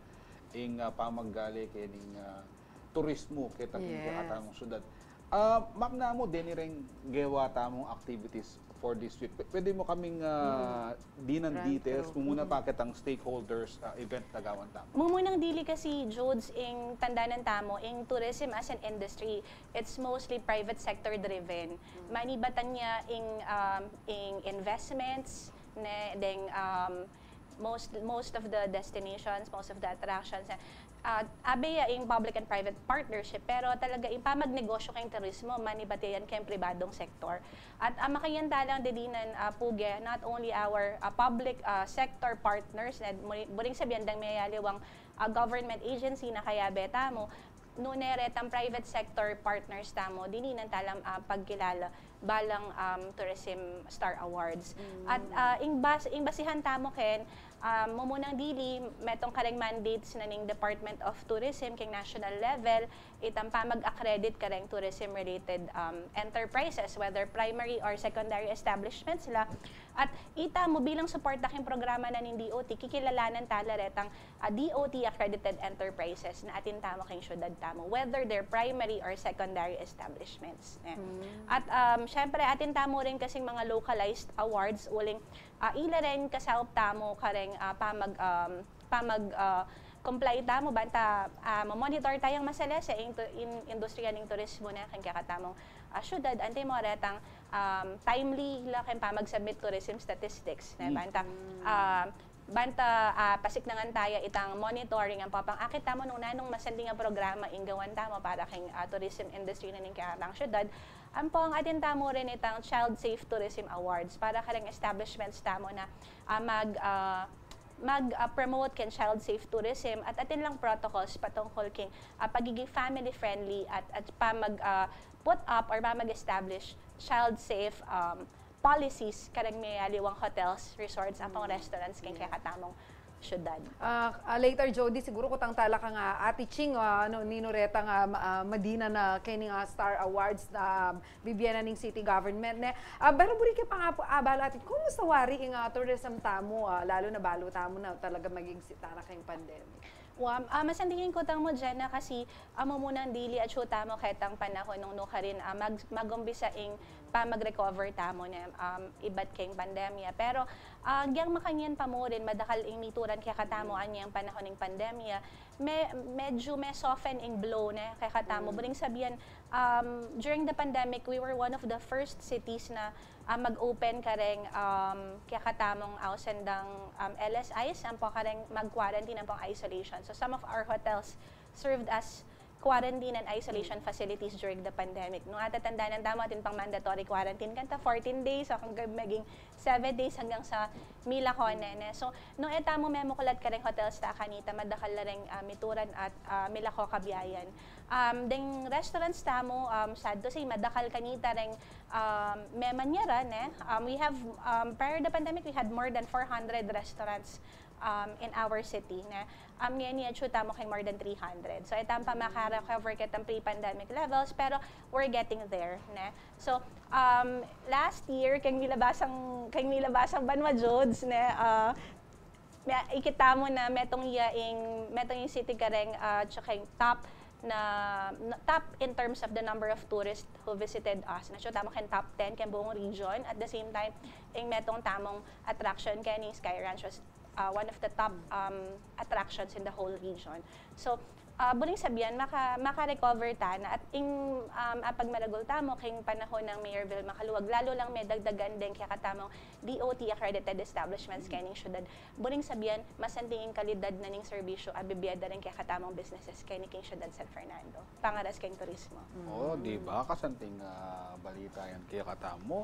ing, ah, pamaggali kening, ah, turismo keta king kekatamung syudad. Ah, Ma'am, namu deni reng gewa tamung activities for this week. Pwede mu kaming, ah, dinan details, mumuna pa ketang stakeholders, ah, event na gawan tamu. Mumunang dili kasi, Judes, ing tandanan tamu, ing tourism as an industry, it's mostly private sector driven. Manibatan ya ing, um, ing investments, ne, deng, um, most, most of the destinations, most of the attractions, ne, ah, abe ya ing public and private partnership, pero talaga ing pamagnegosyo keng turismo, manibat ya yan keng pribadong sektor. At, ah, makanyan talang didinan, ah, puge, not only our, ah, public, ah, sector partners, ne, buri-, buring sabian deng meyaliwang, ah, government agency na kayabe tamu, nune retang private sector partners tamu, dininan talang, ah, pagkilala balang, um, Tourism Star Awards. At, ah, ing bas-, ing basihan tamu ken, um, mumunang dili, metung kareng mandates na ning Department of Tourism king national level, itang pamag-accredit kareng tourism-related, um, enterprises, whether primary or secondary establishments la. At itamu bilang suporta king programa na ning D O T, kikilalanan tala retang, ah, D O T accredited enterprises na atin tamu king syudad tamu, whether they're primary or secondary establishments, ne? At, um, syempre, atin tamu rin kasing mga localized awards, uling, ah, ila rin kasaup tamu kareng, ah, pamag, um, pamag, ah, comply tamu, banta, ah, mamonitor tayang masalese ing tu-, in-, industriya ning turismo, ne, keng kekatamung, ah, syudad, antimo retang, um, timely la keng pamag-submit tourism statistics, ne, banta, ah, banta, ah, pasiknangan taya itang monitoring ampo pang akit tamu nung nanung masanting a programa ing gawan tamu para keng, ah, tourism industry na ning kekatang syudad. Ampong atin tamu rin itang Child Safe Tourism Awards para kareng establishments tamu na, ah, mag, ah, mag, ah, promote keng child safe tourism at atin lang protocols patungkul king, ah, pagiging family-friendly at, at pamag, ah, put up or pamag-establish child safe, um, policies kareng meyaliwang hotels, resorts, ampong restaurants keng kekatamung syudad. Ah, ah, later, Jody, siguru kutang tala kang, ah, Ate Ching, ah, ano, ninu retang, ah, ma-, ah, madinan na kening, ah, Star Awards na, ah, bibie na ning city government, ne? Ah, pero buri ke pa nga pu, ah, balu, Ate, kumusta wari ing, ah, tourism tamu, ah, lalu na balu tamu na talaga maging sitara keng pandemic? Wa, ah, masanting ing kutang mu, Jenna, kasi, ah, mumunang dili atsu tamu ketang panahon nung nukarin, ah, mag-, magumpisa ing pamag-recover tamu, ne, um, ibat keng pandemya. Pero, ah, agyang makanyan pa mu rin, madakal ing mituran kekatamu anyang panahon ning pandemya, me-, medyo me-soften ing blow, ne, kekatamu. Buring sabian, um, during the pandemic, we were one of the first cities na, ah, mag-open kareng, um, kekatamung ausan dang, um, L S Is, ampo kareng mag-quarantine, ampong isolation. So, some of our hotels served as quarantine and isolation facilities during the pandemic. Nung atatandanan tamu, atin pang mandatory quarantine kanta fourteen days, o hanggang maging seven days hanggang sa milako ne, ne. So, nung e tamu memuklat kareng hotels ta kanita, madakal la reng, ah, mituran at, ah, milako kabiayan. Um, deng restaurants tamu, um, sad to say, madakal kanita reng, um, memanyaran, ne. Um, we have, um, prior the pandemic, we had more than four hundred restaurants, um, in our city, ne. Um, ngeni atsu tamu keng more than three hundred. So, e tamu pa maka-recover ketang pre-pandemic levels, pero we're getting there, ne. So, um, last year, keng milabasang, keng milabasang banua, Jods, ne, ah, me-, ikit tamu na metung ya ing, metung ing city kareng, ah, atsu keng top na, na, top in terms of the number of tourists who visited us. Na, atsu tamu keng top ten keng buong region. At the same time, ing metung tamung attraction keni, Sky Ranch was, ah, one of the top, um, attractions in the whole region. So, ah, buring sabian, maka-, maka-recover ta na at ing, um, apagmaragul tamu keng panahon nang Mayor Vilma Caluag, lalu lang medagdagan deng kekatamung D O T accredited establishments kening syudad. Buring sabian, masanting ing kalidad na ning serbisyu a bibie da rin kekatamung businesses keni king syudad San Fernando. Pangaras keng turismo. O, di ba? Kasanting, ah, balita yan kekatamu.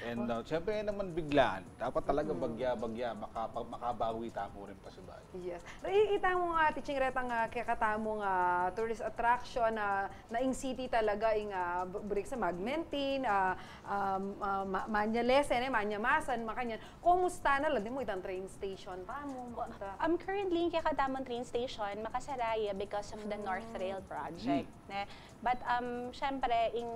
And, ah, siyempre, yan naman biglaan. Dapat talaga bagya-bagya, makapa-, makabawi tamu rin pasibayu. Yes. Nakikita mo nga, Ate Ching, retang, ah, kekatamu mung, ah, tourist attraction na, na ing city talaga ing, ah, bu-, burik sa mag-maintain, ah, um, ah, ma-, manyalesen, eh, manyamasan, makanyan. Kumusta na la, di mo itang train station tamu, mata? Um, currently, ing kekatamung train station, makasara ya because of the North Rail project, ne? But, um, syempre, ing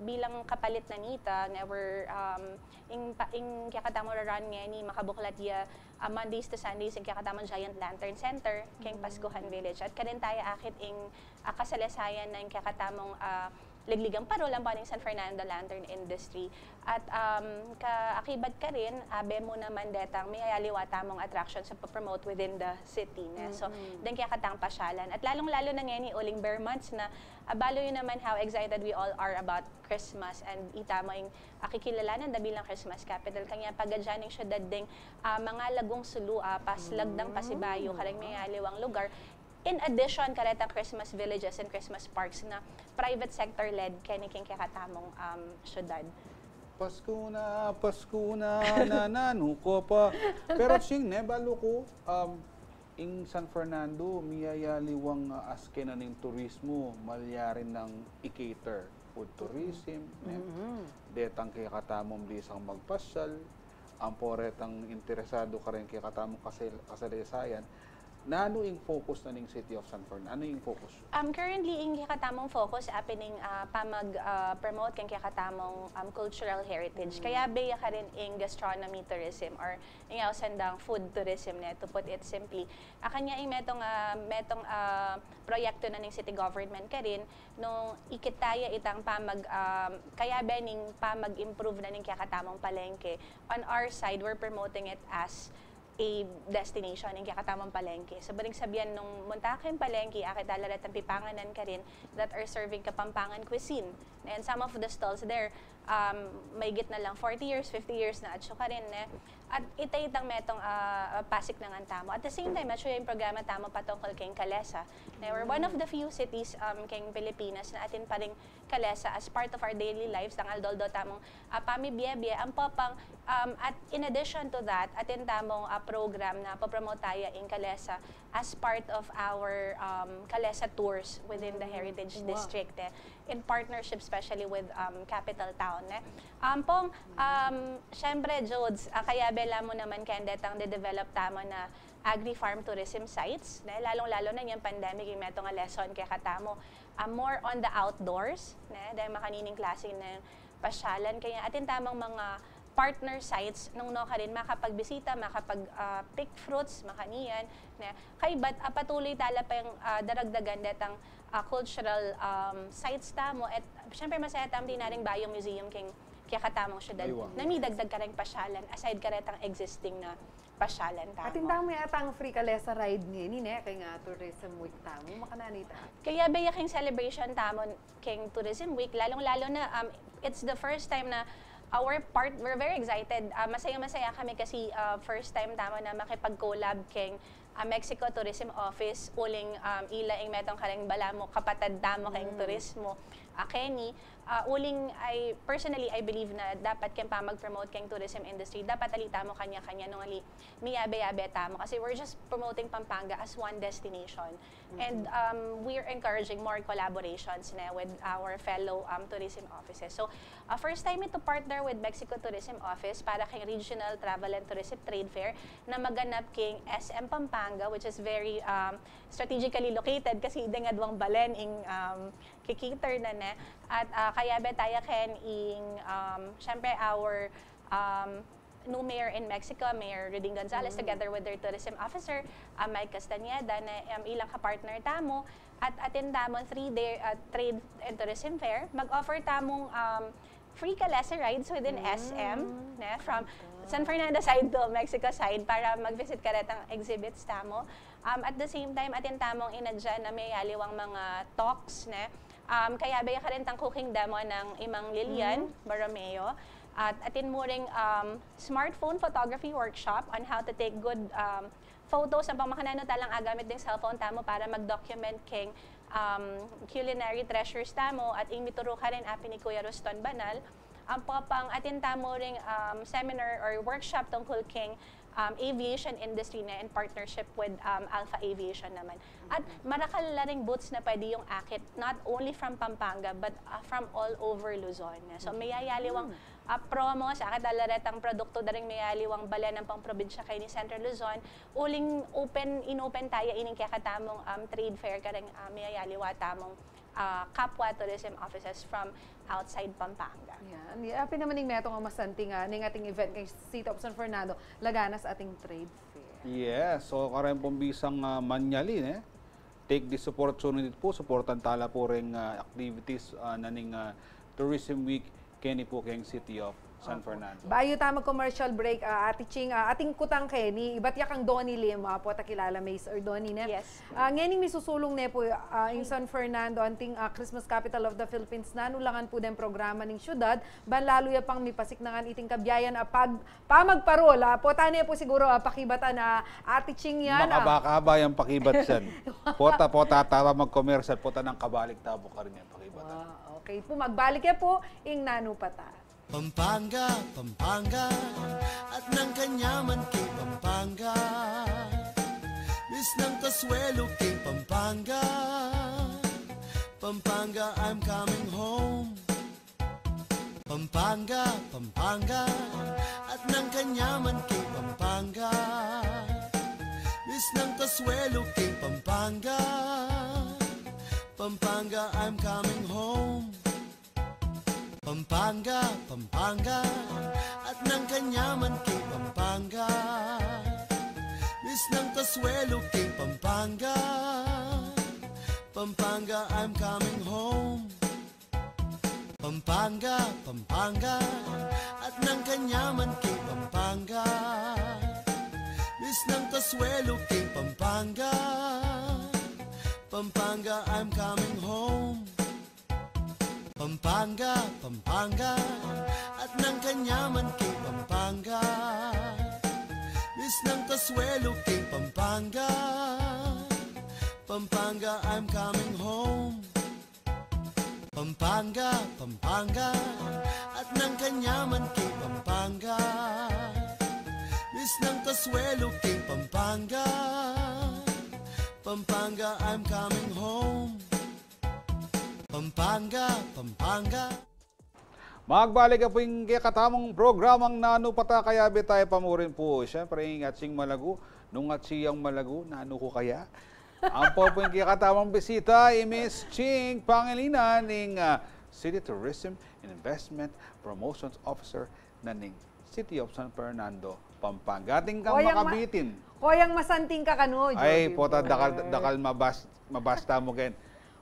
bilang kapalit na nita, ne, we're, um, ing pa-, ing kekatamung rarun ngeni, makabuklat ya, ah, Mondays to Sundays, ing kekatamung Giant Lantern Center, keng Paskuhan Village. At karin taya akit ing, ah, kasalesayan na ing kekatamung, ah, ligligang parul ampong ing San Fernando Lantern Industry. At, um, ka-, akibat karin, abe mu naman detang miyayaliwa tamung attractions a pa-promote within the city, ne? So, deng kekatang pasyalan. At lalong-lalo na ngeni uling bar months na, ah, balu yu naman how excited we all are about Christmas and ita mu ing, ah, kikilalanan da bilang Christmas capital. Kanya pag-adya ning syudad deng, ah, mangalagung sulu, ah, paslag dang pasibayu, kareng miyayaliwang lugar. In addition, karetang Christmas villages and Christmas parks na private sector led keni king kekatamung, um, syudad. Pasko na, Pasko na, na, nanu ko pa. Pero sing, ne, balu ku, um, ing San Fernando, miyayaliwang, ah, askenan ning turismo, malyarin nang i-cater. Food tourism, ne? Detang kekatamung bisang magpasyal, ampo retang interesadu kareng kekatamung kasal-, kasalesayan, nanu ing focus na ning City of San Fernando? Nanu ing focus? Um, currently, ing kekatamung focus, apin ing, ah, pamag, ah, promote keng kekatamung, um, cultural heritage. Kayabe ya karin ing gastronomy tourism or ing ausan dang food tourism, ne, to put it simply. Akanya ing metong, ah, metong, ah, proyekto na ning city government karin, nung ikit taya itang pamag, um, kayabe ning pamag-improve na ning kekatamung palengke. On our side, we're promoting it as a destination, ing kekatamung palengke. So, buring sabian nung munta keng palengke, akit da la retang pipanganan karin that are serving Kapampangan cuisine. And some of the stalls there, um, mahigit na lang forty years, fifty years na atsu karin, ne? At ita itang metong, ah, pasik na ngan tamu. At the same time, atsu ya ing programa tamu patungkul keng kalesa. Ne, we're one of the few cities, um, keng Pilipinas na atin pa ring kalesa as part of our daily lives, dang aldo-aldo tamung, ah, pamibie-bie, ampo pang, um, at in addition to that, atin tamung, ah, program na popromote taya ing kalesa as part of our, um, kalesa tours within the Heritage District, eh, in partnership especially with, um, Capital Town, eh. Um, pong, um, syempre, Jodes, ah, kayabe la mu naman keng detang de-develop tamu na agri-farm tourism sites, ne? Lalong-lalo na ngeni pandemic, ing metung a lesson kekatamu, ah, more on the outdoors, ne? Deng makanining klase na pasyalan, kaya atin tamung mga partner sites nung nukarin makapagbisita, makapag, ah, pick fruits, makanyan, ne? Kaybat, ah, patuloy tala pang, ah, daragdagan detang, ah, cultural, um, sites tamu. At syempre, masaya tamu dinaring bayung museum keng kekatamung syudad. Aywa. Na midagdag kareng pasyalan, aside karetang existing na pasyalan tamu. Atin tamu yatang free kalesa ride ngeni, ne, keng, ah, Tourism Week tamu. Makananu ita? Kayabe ya keng celebration tamu keng Tourism Week, lalong-lalo na, um, it's the first time na our part, we're very excited. Ah, masaya-masaya kami kasi, ah, first time tamu na makipag-collab keng, ah, Mexico Tourism Office, uling, um, ila ing metung kareng balamu kapatad tamu keng turismo. Ah, Kenny, ah, uling, I, personally, I believe na dapat keng pamag-promote keng tourism industry, dapat ali tamu kanya-kanya nung ali miyabe-yabe tamu. Kasi we're just promoting Pampanga as one destination. And, um, we're encouraging more collaborations, ne, with our fellow, um, tourism offices. So, ah, first time ito partner with Mexico Tourism Office para keng Regional Travel and Tourism Trade Fair na maganap keng S M Pampanga, which is very, um, strategically located kasi deng aduang balen ing, um, kikater na, ne. At, ah, kayabe taya ken ing, um, syempre, our, um, new mayor in Mexico, Mayor Ruding Gonzalez, together with their tourism officer, ah, Mike Castañeda, na, um, ilang kapartner tamu. At atin tamung three-day, ah, trade and tourism fair. Mag-offer tamung, um, free kalesa rides within S M, ne, from San Fernando side to Mexico side para mag-visit karetang exhibits tamu. Um, at the same time, atin tamung inadya na miyayaliwang mga talks, ne. Um, kayabe ya karin tang cooking demo nang Imang Lilian Borromeo. At atin mu ring, um, smartphone photography workshop on how to take good, um, photos. Ampong makananu talang agamit ding cellphone tamu para mag-document keng, um, culinary treasures tamu. At ing mituru karin apin i Kuya Ruston Banal. Ampo pang atin tamu ring, um, seminar or workshop tungkul keng, um, aviation industry na in partnership with, um, Alpha Aviation naman. At marakal la ring booths na pwede yung akit, not only from Pampanga, but, uh, from all over Luzon. So, mayayaliwang, uh, promo, sa akit ala retang produktu da ring mayayaliwang balen ampong probinsya keni Central Luzon, uling open, in-open taya ining kekatamung, um, trade fair kareng, uh, mayayaliwa tamung, uh, kapwa tourism officers from outside Pampanga. Yan. Ya, pin naman ning metung a masanting, ah, ning ating event keng City of San Fernando, laga na sa ating trade fair. Yes. So, kareng pung bisang, ah, manyali, ne? Take this opportunity pu, suportan tala pu reng, ah, activities, ah, na ning, ah, Tourism Week keni pu keng City of San Fernando. Bayu ta mag-commercial break, ah, Ate Ching, ah, ating kutang keni, ibat ya kang Donnie Lim, ah, pota kilala me i Sir Donnie, ne? Yes. Ah, ngening misusulung ne pu, ah, ing San Fernando, anting, ah, Christmas capital of the Philippines, nanu la ngan pu deng programa ning syudad, ban lalu ya pang mipasiknangan iting kabiayan a pag-, pamagparul, ah, pota ne pu siguru, ah, pakibatan, ah, Ate Ching yan, ah. Makabakaba yang pakibat yan. Pota, pota, tala mag-commercial, pota nang kabalik ta pu karin yang pakibat. Wow, okay pu, magbalik ya pu ing Nanu Pa Ta. Pampanga, Pampanga, at nang kanyaman king Pampanga. Miss ng kasuelo king Pampanga. Pampanga, I'm coming home. Pampanga, Pampanga, at nang kanyaman king Pampanga. Miss ng kasuelo king Pampanga. Pampanga, I'm coming home. Pampanga, Pampanga, at nang kanyaman king Pampanga. Miss ng kasuelo king Pampanga. Pampanga, I'm coming home. Pampanga, Pampanga, at nang kanyaman king Pampanga. Miss ng kasuelo king Pampanga. Pampanga, I'm coming home. Pampanga, Pampanga, at nang kanyaman king Pampanga. Miss ng kasuelo king Pampanga. Pampanga, I'm coming home. Pampanga, Pampanga, at nang kanyaman king Pampanga. Miss ng kasuelo king Pampanga. Pampanga, I'm coming home. Pampanga, Pampanga. Magbalik ya pu ing kekatamung programang Nanu Pa Ta, kayabe tayu pa mu rin pu. Siyempre, ing ating malagu, nung ating malagu, nanu ku kaya? Ampo pu ing kekatamung bisita, i Miss Ching Pangilinan, ing, ah, City Tourism and Investment Promotions Officer na ning City of San Fernando, Pampanga. Atin kang makabitin. Koyang masanting ka kanu, Jojo. Ay, pota, dakal, dakal mabas-, mabasta mu ken.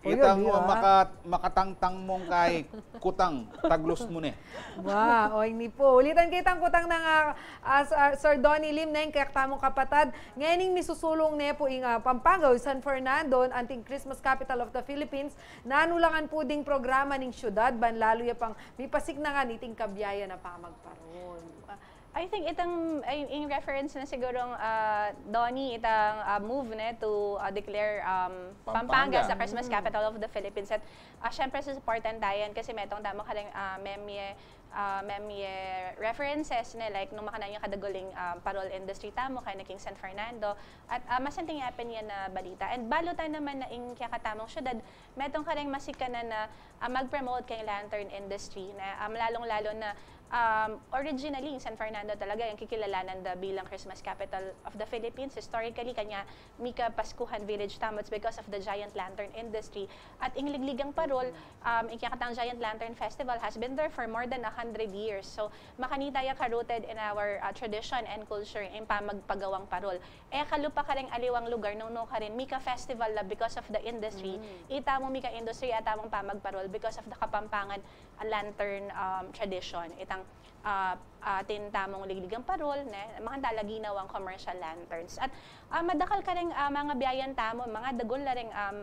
Itang maka-, makatangtang mung kay kutang, taglus mu ne. Wa, o ini pu. Ulitan ke itang kutang nang, ah, ah, Sir Donnie Lim, neng kektamung kapatad. Ngening misusulung ne pu ing, ah, Pampanga o San Fernando, anting Christmas capital of the Philippines, nanu la ngan pu ding programa ning syudad, ban lalu ya pang mipasiknangan iting kabiayan a pamagparul. Ah, I think itang, ay, in reference na sigurong, ah, Donnie, itang, ah, move ne to, ah, declare, um, Pampanga as the Christmas capital of the Philippines. At, ah, syempre, susuportan tayan kasi metung tamu kareng, ah, memye, ah, memye references ne, like, nung makanyan yu kadaguling, ah, parol industry tamu, kaya na king San Fernando. At, ah, masanting ya pin yan a balita. And balu ta naman na ing kekatamung syudad, metung kareng masikanan a, ah, mag-promote keng lantern industry na, um, lalung-lalo na, um, originally, ing San Fernando talaga, ing kikilalanan da bilang Christmas capital of the Philippines. Historically, kanya mika Paskuhan village tamu, it's because of the giant lantern industry. At ing Liglig ang Parol, um, ing kekatang Giant Lantern Festival has been there for more than a hundred years. So, makanita ya ka-rooted in our, uh, tradition and culture, ing pamagpagawang parol. E kalupa kareng aliwang lugar, nung nukarin, mika festival la because of the industry. Itamu mika industry, itamu pamagparol because of the Kapampangan, uh, lantern, um, tradition. Itang, uh, atin tamung Liglig ang Parol, ne? Makanta la ginawang commercial lanterns. At, uh, madakal kareng, uh, mangabiayan tamu, madagul la reng, um,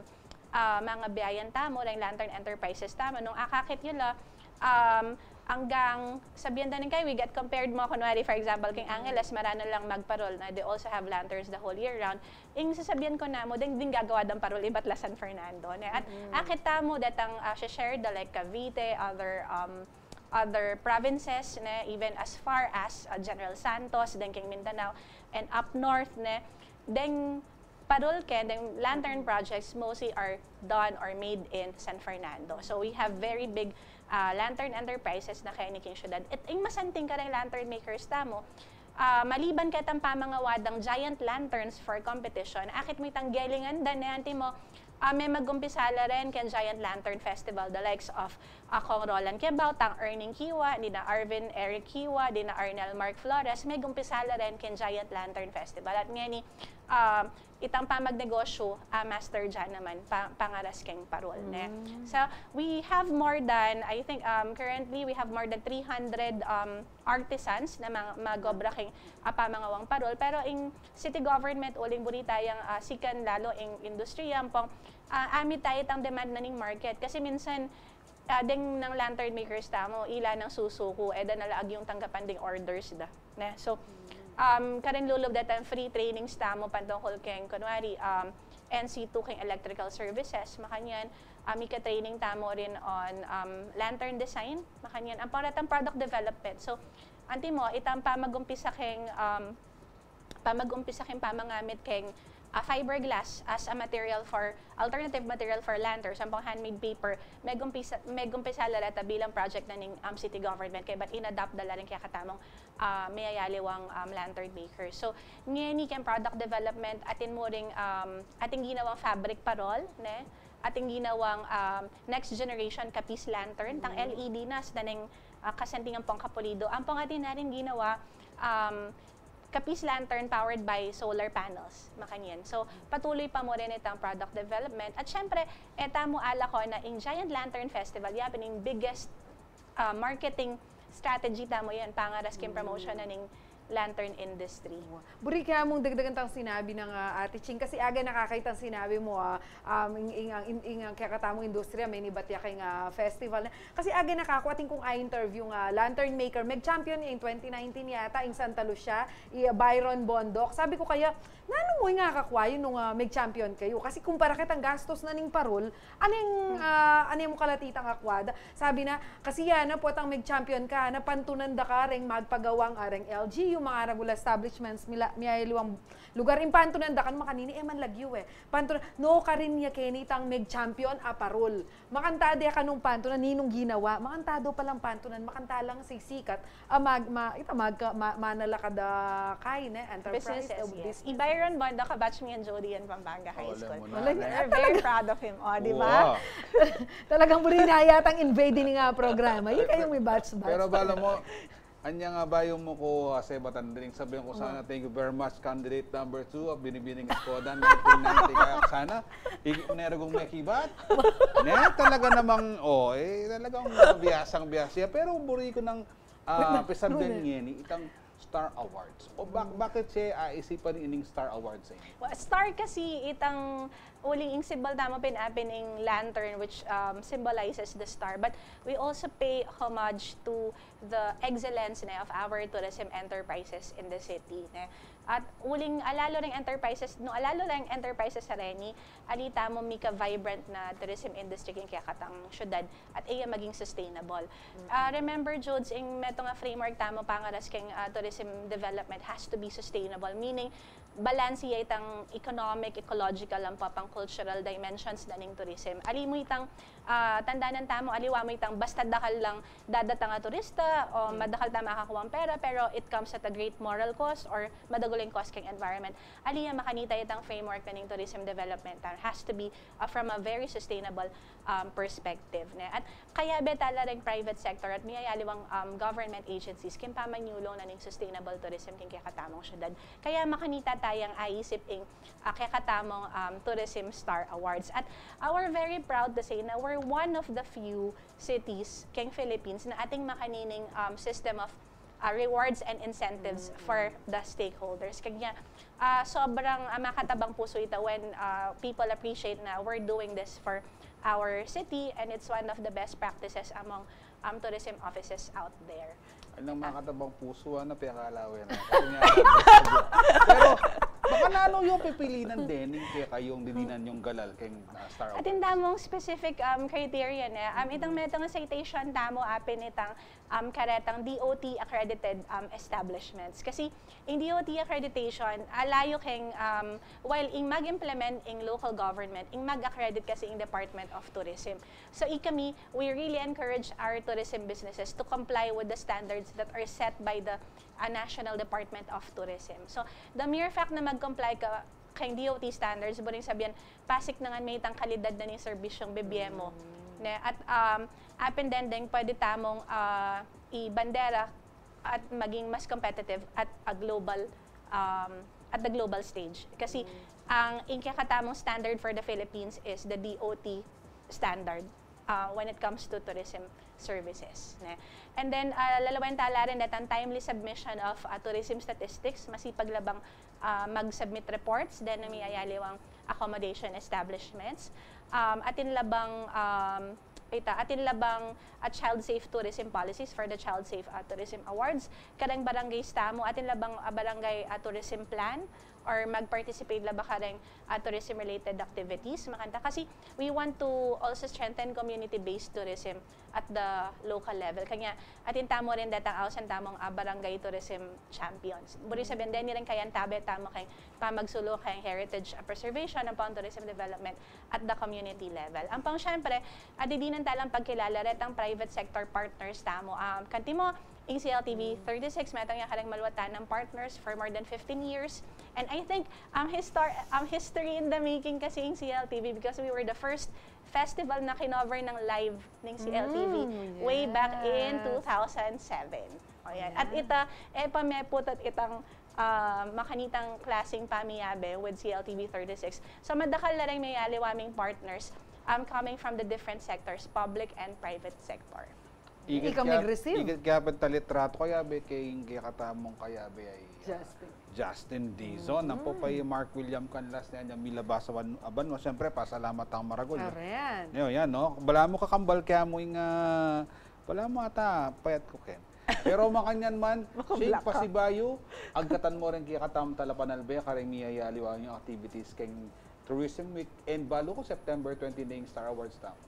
ah, mangabiayan tamu, reng lantern enterprises tamu, nung akakit yu la, um, anggang sabian da ning kaywi, gat compared mu, kunwari, for example, keng Angeles, maranu lang magparol na, they also have lanterns the whole year round. Ing sasabian ku namu, deng, deng gagawa dang parol, ibat la San Fernando, ne? At akit tamu, datang, ah, share da, like, Cavite, other, um, other provinces, ne, even as far as, uh, General Santos, deng keng Mindanao, and up north, ne, deng parul ken, deng lantern projects mostly are done or made in San Fernando. So we have very big, uh, lantern enterprises na keni king syudad. At ing masanting kareng lantern makers tamu, ah, maliban ketang pamangawa dang giant lanterns for competition, akit mu itang gelingan da ne, antimo, ah, me-, mag-umpisa la ren keng Giant Lantern Festival, the likes of, ah, Kong Roland Kebao, tang Erning Kiwa, dina Arvin Eric Kiwa, dina Arnel Mark Flores, me-, mag-umpisa la ren keng Giant Lantern Festival. At ngeni, ah, itang pamagnegosyu, ah, master dyan naman, pa-, pangaras keng parul, ne? So, we have more than, I think, um, currently, we have more than three hundred, um, artisans na mang-, mag-obra keng, ah, pamangawang parul. Pero ing city government, uling buri tayang, ah, sikan lalo ing industriya, ampong, ah, amit taya itang demand na ning market. Kasi minsan, ah, deng nang lantern makers tamu, ila nang susuku, e da na la agyung tanggapan ding orders da. Ne? So, um, karin lulub detang free trainings tamu pantungkul keng, kunwari, um, N C two keng electrical services, makanyan, ah, mika-training tamu rin on, um, lantern design, makanyan, ampong retang product development. So, antimo, itang pamagumpisa keng, um, pamagumpisa keng pamangamit keng, ah, fiberglass as a material for, alternative material for lanterns, ampong handmade paper, me-, mag-umpisa, me-, mag-umpisa la reta bilang project na ning, um, city government, kaya bat in-adopt da la rin kekatamung, ah, miyayaliwang, um, lantern makers. So, ngeni keng product development, atin mu ring, um, atin ginawang fabric parol, ne? Atin ginawang, um, next generation kapis lantern, tang L E D na, sa daneng, ah, kasanting ampong kapulido. Ampong atin na rin ginawa, um, kapis lantern powered by solar panels, makanyan. So, patuloy pa mu rin itang product development. At syempre, e tamu alako na ing Giant Lantern Festival, yapin ing biggest, ah, marketing strategy tamu yan, pangaras keng promotion na ning lantern industry. Buri ke mung dagdagan tang sinabi nang, ah, Ate Ching, kasi aga nakakaitan sinabi mu, ah, um, ing, ing, ing, ing, ing kekatamung industriya, menibat ya keng, ah, festival na. Kasi aga nakaku, atin kung a-interview nga lantern maker, mag-champion ya ing twenty nineteen yata, ing Santa Lucia, i, ah, Byron Bondoc. Sabi ku kaya, nanu mu ing akakua yu nung, ah, mag-champion kayu? Kasi kumpara ketang gastus na ning parul, aning, ah, aning mu kalati itang akua da. Sabi na, kasi ya na potang mag-champion ka, na pantunan da ka reng magpagawang, ah, reng L G U, mangaras establishments, mila, miyayaliwang lugar, ing pantunan da ka, makanini, e man lagyu e. Pantunan, no, karin ya keni itang mag-champion a parul. Makanta de ka nung pantunan, ninung ginawa, makanta do palang pantunan, makanta lang sisikat, ah, mag, ma, ita, mag, ma, manalakad a kain, eh, enterprise, businesses, eh, yes. Business. I Byron Bondoc, kabatch mi yan, Jody, yan, Pampanga High School. Wala mo na. We're very proud of him. O, di ba? Wow. Talagang buri na yatang invade ini nga programa. Ikaw yung may batch-batch. Pero bala mo, anya nga bayu mu ku, ah, sebatan, ding sabihan ku sana, "Thank you very much, candidate number two, ah, Binibining Eskoda, nineteen ninety." Kaya sana, i-, meron kong mekibat. Ne, talaga namang, oh, eh, talagang biyasang biyas ya. Pero buri ku nang, ah, pisabyan ngeni, itang Star Awards. O bak-, bakit siya aisipan ining Star Awards, eh? Well, star kasi itang uling ing simbal tamu pin, ah, pin ing lantern, which, um, symbolizes the star. But we also pay homage to the excellence, ne, of our tourism enterprises in the city, ne. At uling alalu reng enterprises, no, alalu reng enterprises a reni, ali tamu mika-vibrant na tourism industry king kekatang syudad at e ya maging sustainable. Ah, remember, Jods, ing metung a framework tamu pangaras keng, ah, tourism development has to be sustainable, meaning balanse ya itang economic, ecological, ampong cultural dimensions na ning tourism. Ali mu itang, ah, tandanan tamu, aliwa mu itang basta dakal lang dadatang a turista, o madakal tamu makakuang pera, pero it comes at a great moral cost or madagul ing cost keng environment. Ali ya, makanita itang framework na ning tourism development, ah, has to be, ah, from a very sustainable, um, perspective, ne? At kayabe tala reng private sector at miyayaliwang, um, government agencies king pamanyulung na ning sustainable tourism king kekatamung syudad. Kaya makanita tayang aisip ing, ah, kekatamung, um, Tourism Star Awards. At, ah, we're very proud to say na we're one of the few cities keng Philippines na atin makanining, um, system of, ah, rewards and incentives for the stakeholders. Kanya, ah, sobrang, ah, makatabang pusu ita when, ah, people appreciate na we're doing this for our city, and it's one of the best practices among, um, tourism offices out there. Ay, nang makatabang pusu, ano, pekalawe na. Kasi nga, pero, Pakananu yu pipilinan deni keng kayung didinan yung galal keng, ah, Star Awards? Atin tamung specific, um, criteria ne. Um, itang metung citation tamu, apin itang, um, karetang D O T accredited, um, establishments. Kasi ing D O T accreditation, ala yu keng, um, while ing mag-implement ing local government, ing mag-accredit kasi ing Department of Tourism. So, ikami, we really encourage our tourism businesses to comply with the standards that are set by the, uh, National Department of Tourism. So, the mere fact na mag-comply ka keng D O T standards, buring sabian, pasiknangan me itang kalidad na ning serbisyung bibie mu. Mm. Ne? At, um, apin deng pwede tamung, ah, ibandera at maging mas competitive at a global, um, at the global stage. Kasi, mm, ang ing kekatamung standard for the Philippines is the D O T standard, uh, when it comes to tourism services, ne? And then, uh, lalawen ta la rin detang timely submission of, uh, tourism statistics, masipag la bang, uh, mag-submit reports, then miyayaliwang accommodation establishments. Um, atin la bang, um, ita, atin la bang, uh, child safe tourism policies for the child safe, uh, tourism awards. Kareng barangays tamu, atin la bang, uh, barangay, uh, tourism plan, or mag-participate la ba kareng, ah, tourism-related activities, makanta. Kasi we want to also strengthen community-based tourism at the local level. Kanya, atin tamu rin detang ausan tamung, ah, barangay tourism champions. Buri sabian, deni rin kayantabe tamu keng pamagsulu keng heritage, ah, preservation, ampong tourism development at the community level. Ampong, syempre, ah, didinan ta lang pagkilala retang private sector partners tamu. Ah, kanita mu, ing C L T V thirty-six, metung ya kareng maluatan nang partners for more than fifteen years. And I think, um, histor-, um, history in the making kasi ing C L T V because we were the first festival na kinover ng live ning C L T V way back in two thousand seven. O, yan. At ita, e pa meput at itang, ah, makanitang klaseng pamiyabe with C L T V thirty-six. So, madakal la ring miyayaliwa ming partners, um, coming from the different sectors, public and private sector. Ikit kaya, ikit kaya pin talitrato kaya be, keng kekatamung kayabe ay, ah, Justin. Justin Dizon. Ampo pa i Mark William Canlas ne, milabas a ban-, a banua. Siyempre, pasalamat tang maragul. Aren. Yan, no? Balamu kakambal kaya mu ing, ah, balamu ata, payat ku ken. Pero makanyan man, sing pasibayu, agkatan mu rin kekatamung talapanalbe kareng miyayaliwa niyung activities keng Tourism Week, and balu ku September twenty na ing Star Awards tamu.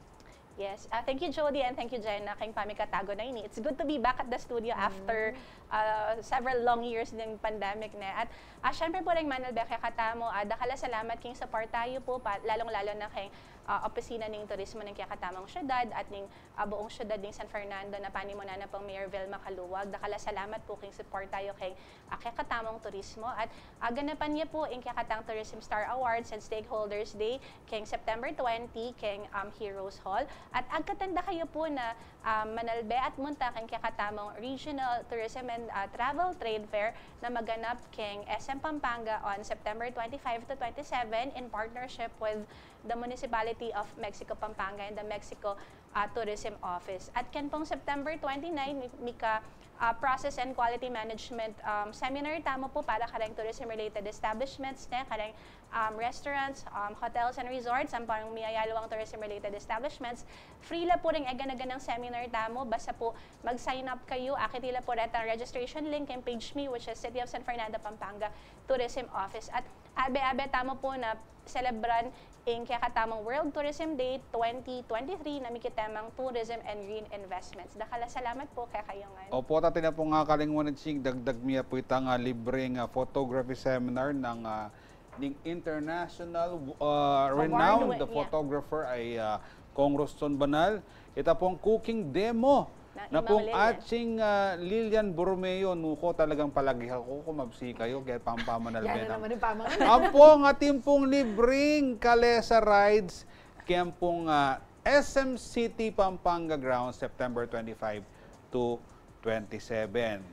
Yes. Ah, thank you, Jody, and thank you, Jenna, keng pamikatago na ini. It's good to be back at the studio after, ah, several long years ning pandemic, ne? At, ah, syempre pu reng manalbe kekatamu, ah, dakal a salamat keng suporta yu pu, pa-, lalong-lalo na keng, ah, opisina ning turismo ning kekatamung syudad at ning, ah, buung syudad ning San Fernando na panimunan na pung Mayor Vilma Caluag. Dakal a salamat pu keng suporta yu keng, ah, kekatamung turismo. At, ah, ganapan ye pu ing kekatang Tourism Star Awards and Stakeholders Day keng September twenty keng, um, Heroes Hall. At agkatan da kayu pu na, um, manalbe at munta keng kekatamung Regional Tourism and, ah, Travel Trade Fair na maganap keng S M Pampanga on September twenty-five to twenty-seven in partnership with the Municipality of Mexico Pampanga and the Mexico ah, Tourism Office. At ken pung September twenty-nine, mi-, mika, ah, Process and Quality Management, um, seminar tamu pu para kareng tourism-related establishments, ne, kareng, um, restaurants, um, hotels and resorts, ampong miyayaliwang tourism-related establishments. Free la pu ring egana-ganang seminar tamu, basta pu mag-sign up kayu, akit yu la pu retang registration link keng page mi, which is City of San Fernando, Pampanga Tourism Office. At abe-abe tamu pu na selebran ing kekatamung World Tourism Day twenty twenty-three na mikitemang Tourism and Green Investments. Dakal a salamat pu kekayu ngan. Opu, at atin ya pung kalingwan, sing dagdag mi ya pu itang, ah, libreng, ah, photography seminar nang, ah, ning international, ah, renowned photographer ay, ah, Cong Ruston Banal. Ita pung cooking demo na pung ating, ah, Lilian Borromeo, nuko talagang palagi ku kumabsi kayu kaya pampamanalbe na. Yan na naman ing pamangan. Ampong atin pung libreng kalesa rides keng pung, ah, S M City Pampanga Grounds, September twenty-five to twenty-seven.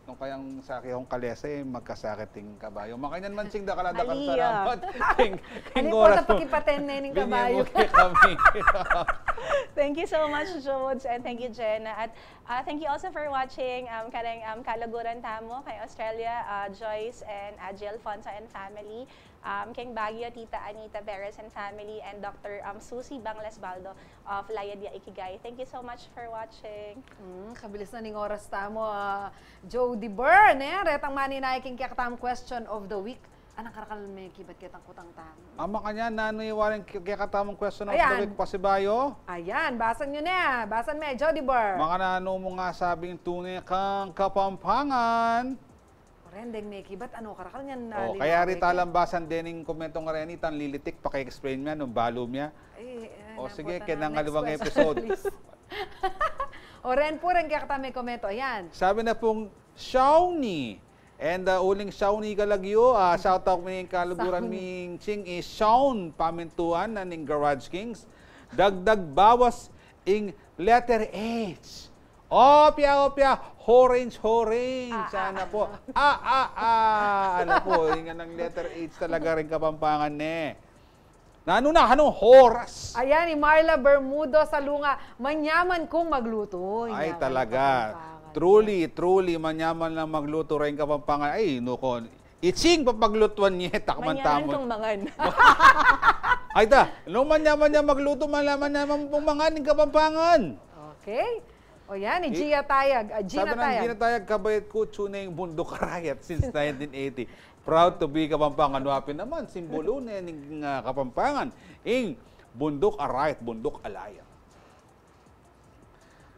Nung kayang saki kung kalesa, e, magkasakit ing kabayu. Makanyan man, sing dakal a dakal a salamat. Thank, thank you. Pakipaten ne ning kabayu. Thank you so much, Jodes, and thank you, Jenna. At, ah, thank you also for watching, um, kareng, um, kaluguran tamu keng Australia, ah, Joyce and, ah, Jill Fonso and family. Um, keng Baguio, Tita Anita Perez and family, and Doctor, um, Susie Banglas Baldo of Layadia Ikigai. Thank you so much for watching. Mm, kabilis na ning oras tamu, ah, Jody Byrne, e. Retang maninaya king kekatamung question of the week. Anang karakal me kibat ketang kutang tamu? Ama kanyan, nanu i waring ke-, kekatamung question of the week, pasibayu? Ayan, basan yu ne. Basan me, Jody Bar. Makananu mung asabing tune kang Kapampangan? Ren deng me kibat, anu karakal nyan? O, kaya rita lang basan dening komentong reni, itang lilitik, paki-explain me nung balu me. O, sige, kaya nang aliwang episode. O, ren pu, ren kekatang me komento, ayan. Sabi na pung Shawnee, and, uh, uling Shawnee Galagyo, uh, shout out mi ning kaluguran ming ching i Shawn Pamintuan na ning Garage Kings. Dagdag bawas ing letter H. Opya, opya, orange, orange. Sana po. Ah, ah, ah. Ano po, ing nganang letter H talaga ring Kapampangan ne. Nanu na, anong oras? Ayan, i Marla Bermudo Salunga, manyaman kung magluto. Ay, talaga. Truly, truly, manyaman lang magluto ring Kapampangan. Ay, nuko. Itsing papaglutuan ye, takman tamu. Manyaman kung mangan. Ay, ta, nung manyaman ya magluto, manyaman ya pung mangan ing Kapampangan. Okay. O yan, i Gia Tayag, ah, Gina Tayag. Sabi ng Gina Tayag, kabayat ku, tune ing Bundok Arayat since nineteen eighty. Proud to be Kapampangan. Wa pin naman, simbolo ne ning, ah, Kapampangan ing Bundok Arayat, Bundok Alaya.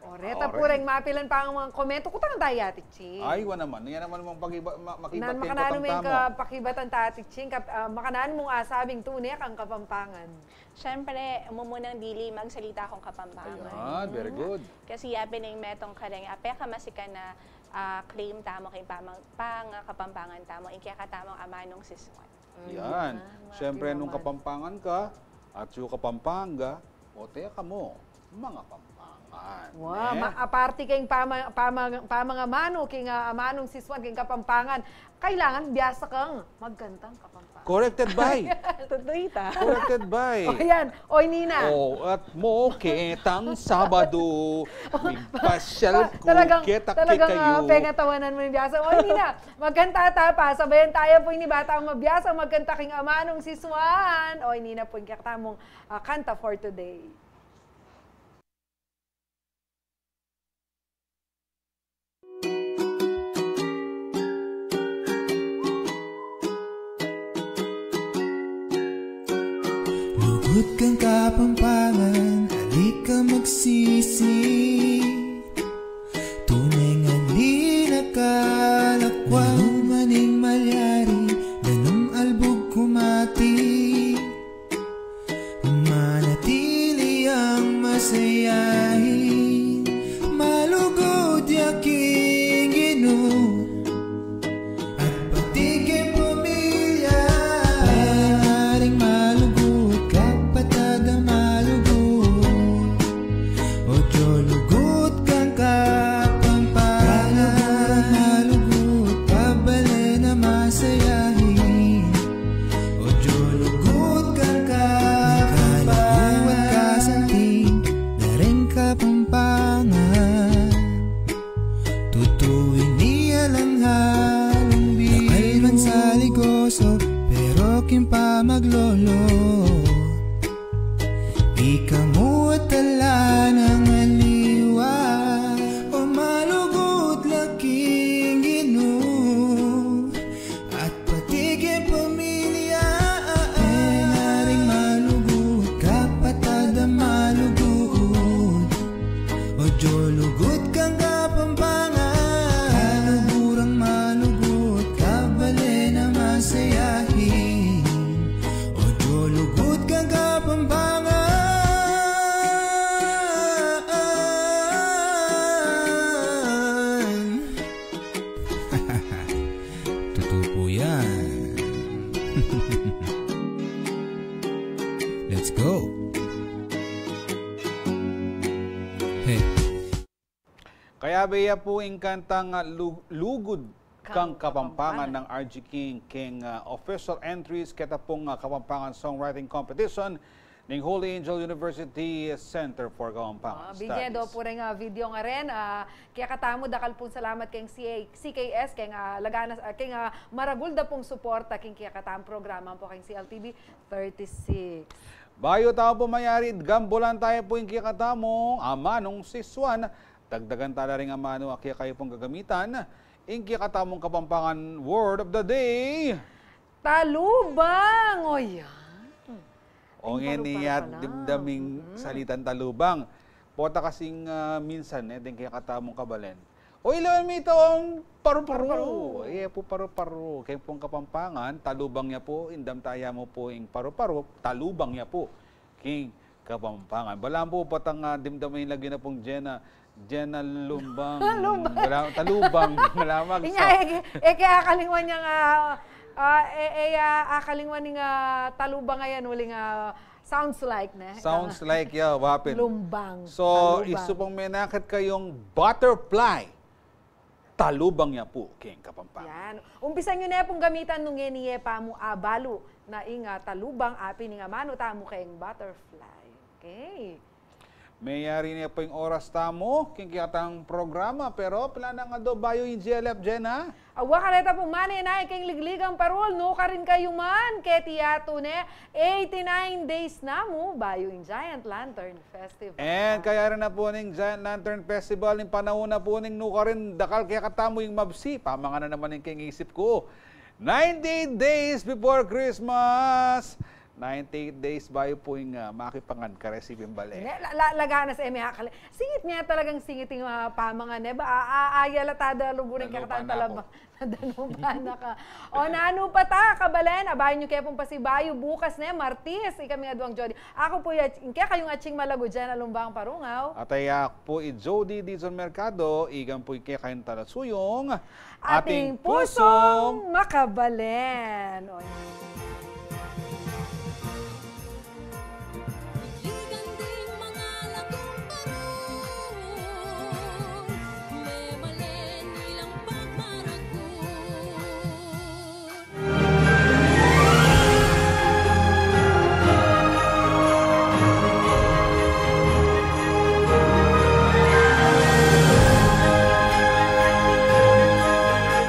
O, reta pu reng mapilan pang mga komento. Kutang tamu, Ate Ching. Ay, wa naman. Yan naman mang pakiba-, ma-, makibat keng kutang tamu. Makananu meng pakibatan ta, Ate Ching? Kap-, ah, makananu mung asabing tune kang Kapampangan? Siyempre, mumunang dili magsalita kung Kapampangan. Ayan, very good. Kasi yapin ing metung kareng, ah, pekamasikan na, ah, claim tamu keng pamang-, pang, ah, Kapampangan tamu, ing kekatamung amanung sisuan. Yan. Siyempre, nung Kapampangan ka, at yu Kapampangan, o teka mu, mga Pampangan. Wa, ne? Ma-, aparte keng pama-, pama-, pamangamanu keng, ah, amanung sisuan keng Kapampangan, kailangan biasa kang magkantang Kapampangan. Corrected by. Tutu ita. Corrected by. O, yan. Oy, Nina. O, at mo ketang Sabado, migpasyal ku keta kekayu. Talagang, ah, pengatawanan mu ing biasa. Oy, Nina, magkanta ta pa. Sabayan taya pu ini ba tang mabiasang magkanta keng amanung sisuan. Oy, Nina pu ing kekatamung, ah, kanta for today. Lugud kang Kapampangan, ali ka magsisi. Tune ngan ali na kalakuan. Nanu man ing malyari, danum albug kumati. Manatili ang masayahin, malugud ya king Ginu, at pati king pamilya. Mayaring malugud, kapatad a malugud. Ojo lugud kang Kapampangan. Malugud, malugud, kabalen a masayahin. Ojo lugud kang Kapampangan. Kaluguran kasanting da ring Kapampangan. Tutu ini alang-alang biro. Dakal man saligoso, pero king pamaglolo, ika mu at ala nang aliwa. O malugud la king Ginu, at pati king pamilya. Mayaring malugud, kapatad a malugud. Ojo lugud kang Kapampangan. Kaluguran malugud, kabalen a masayahin. Ojo lugud kang Kapampangan. Tutu pu yan. Let's go. Hey. Kayabe ya pu ing kantang, ah, lu-, Lugud kang Kapampangan nang R G King, keng, ah, official entries keta pung, ah, Kapampangan Songwriting Competition ning Holy Angel University Center for Kapampangan Studies. Bigyan do pu ring, ah, video nga rin, ah, kekatamu, dakal pung salamat keng C A, C K S, keng, ah, lagana, ah, keng, ah, maragul da pung suporta keng kekatamung programa pu keng C L T V thirty-six. Bayu tamu pu mayari, gambulan taya pu ing kekatamung amanung sisuan. Dagdagan tala ring amanu a kekayu pung gagamitan. Ing kekatamung Kapampangan word of the day. Talubang! O yan. O, ngeni, paru-paru at pala. Dimdam ing salitang talubang. Pota kasing, ah, minsan, e, deng kekatamung kabalen, "Oy, lawen mi itang paru-paru." Paru-paru. E, pu paru-paru. Keng pung Kapampangan, talubang ya pu, dimdam taya mu pu ing paru-paru, talubang ya pu. King Kapampangan. Balamu pu potang, ah, dimdaman yu lagyu na pung Jenna, Jenna Lumbang. Lumbang. Balamu, talubang. Balamu, inya, so, e, e, kaya akalingwan yang, ah, ah, e, e, ah, akalingwan ning, ah, talubang ayan, uling, ah, sounds like, ne? Sounds like, yeah, wapin. Lumbang. So, talubang. Isu pung menakit kayung butterfly, talubang ya pu keng Kapampangan. Yan. Umpisan yu ne pung gamitan nung ngeni ye pa mu abalu na ing, ah, talubang, apin ing amanu tamu keng butterfly. Okay. Meyari ne pu ing oras tamu keng kekatang programa, pero pila nang aldo bayu ing G L F, Jenna? Awa, kareta pu, manenaya keng Liglig a Parul, nukarin kayu man, keti yatu ne, eighty-nine days na mu bayu ing Giant Lantern Festival. And kayari na pu ning Giant Lantern Festival, ing panaun na pu ning nukarin dakal kekatamu ing mabsi, pamangan na naman ing keng isip ku. Ninety-eight days before Christmas. Ninety-eight days bayu pu ing, ah, makipangan karesi pin bale. Ne, la-, la-, laga na sa eme akal. Singit ne, talagang singit ing, ah, pamangan, e ba? A-, a-, ayala tada lugurin kekatang talabang. Danupan na ka. O, nanu pa ta, kabalen, abayan yu ke pung pasibayu bukas ne, Martis, ikaming aduang Jody. Aku pu ya, ing kekayung atsing malagu, Jenna Lumbang Parungaw. At aku pu i Jody Dizon Mercado, ikang pu i kekayung talasuyung, ating pusung makabalen. O, Ligan ding mangalagang parul, memalen ilang pagmaragul.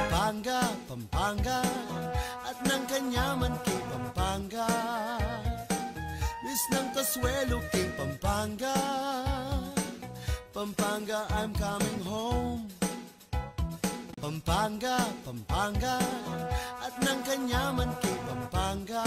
Pampanga, Pampanga, at nang kanyaman keng Pampanga. Bis nang kasuelo keng Pampanga. Pampanga, I'm coming home. Pampanga, Pampanga, at nang kanyaman keng Pampanga.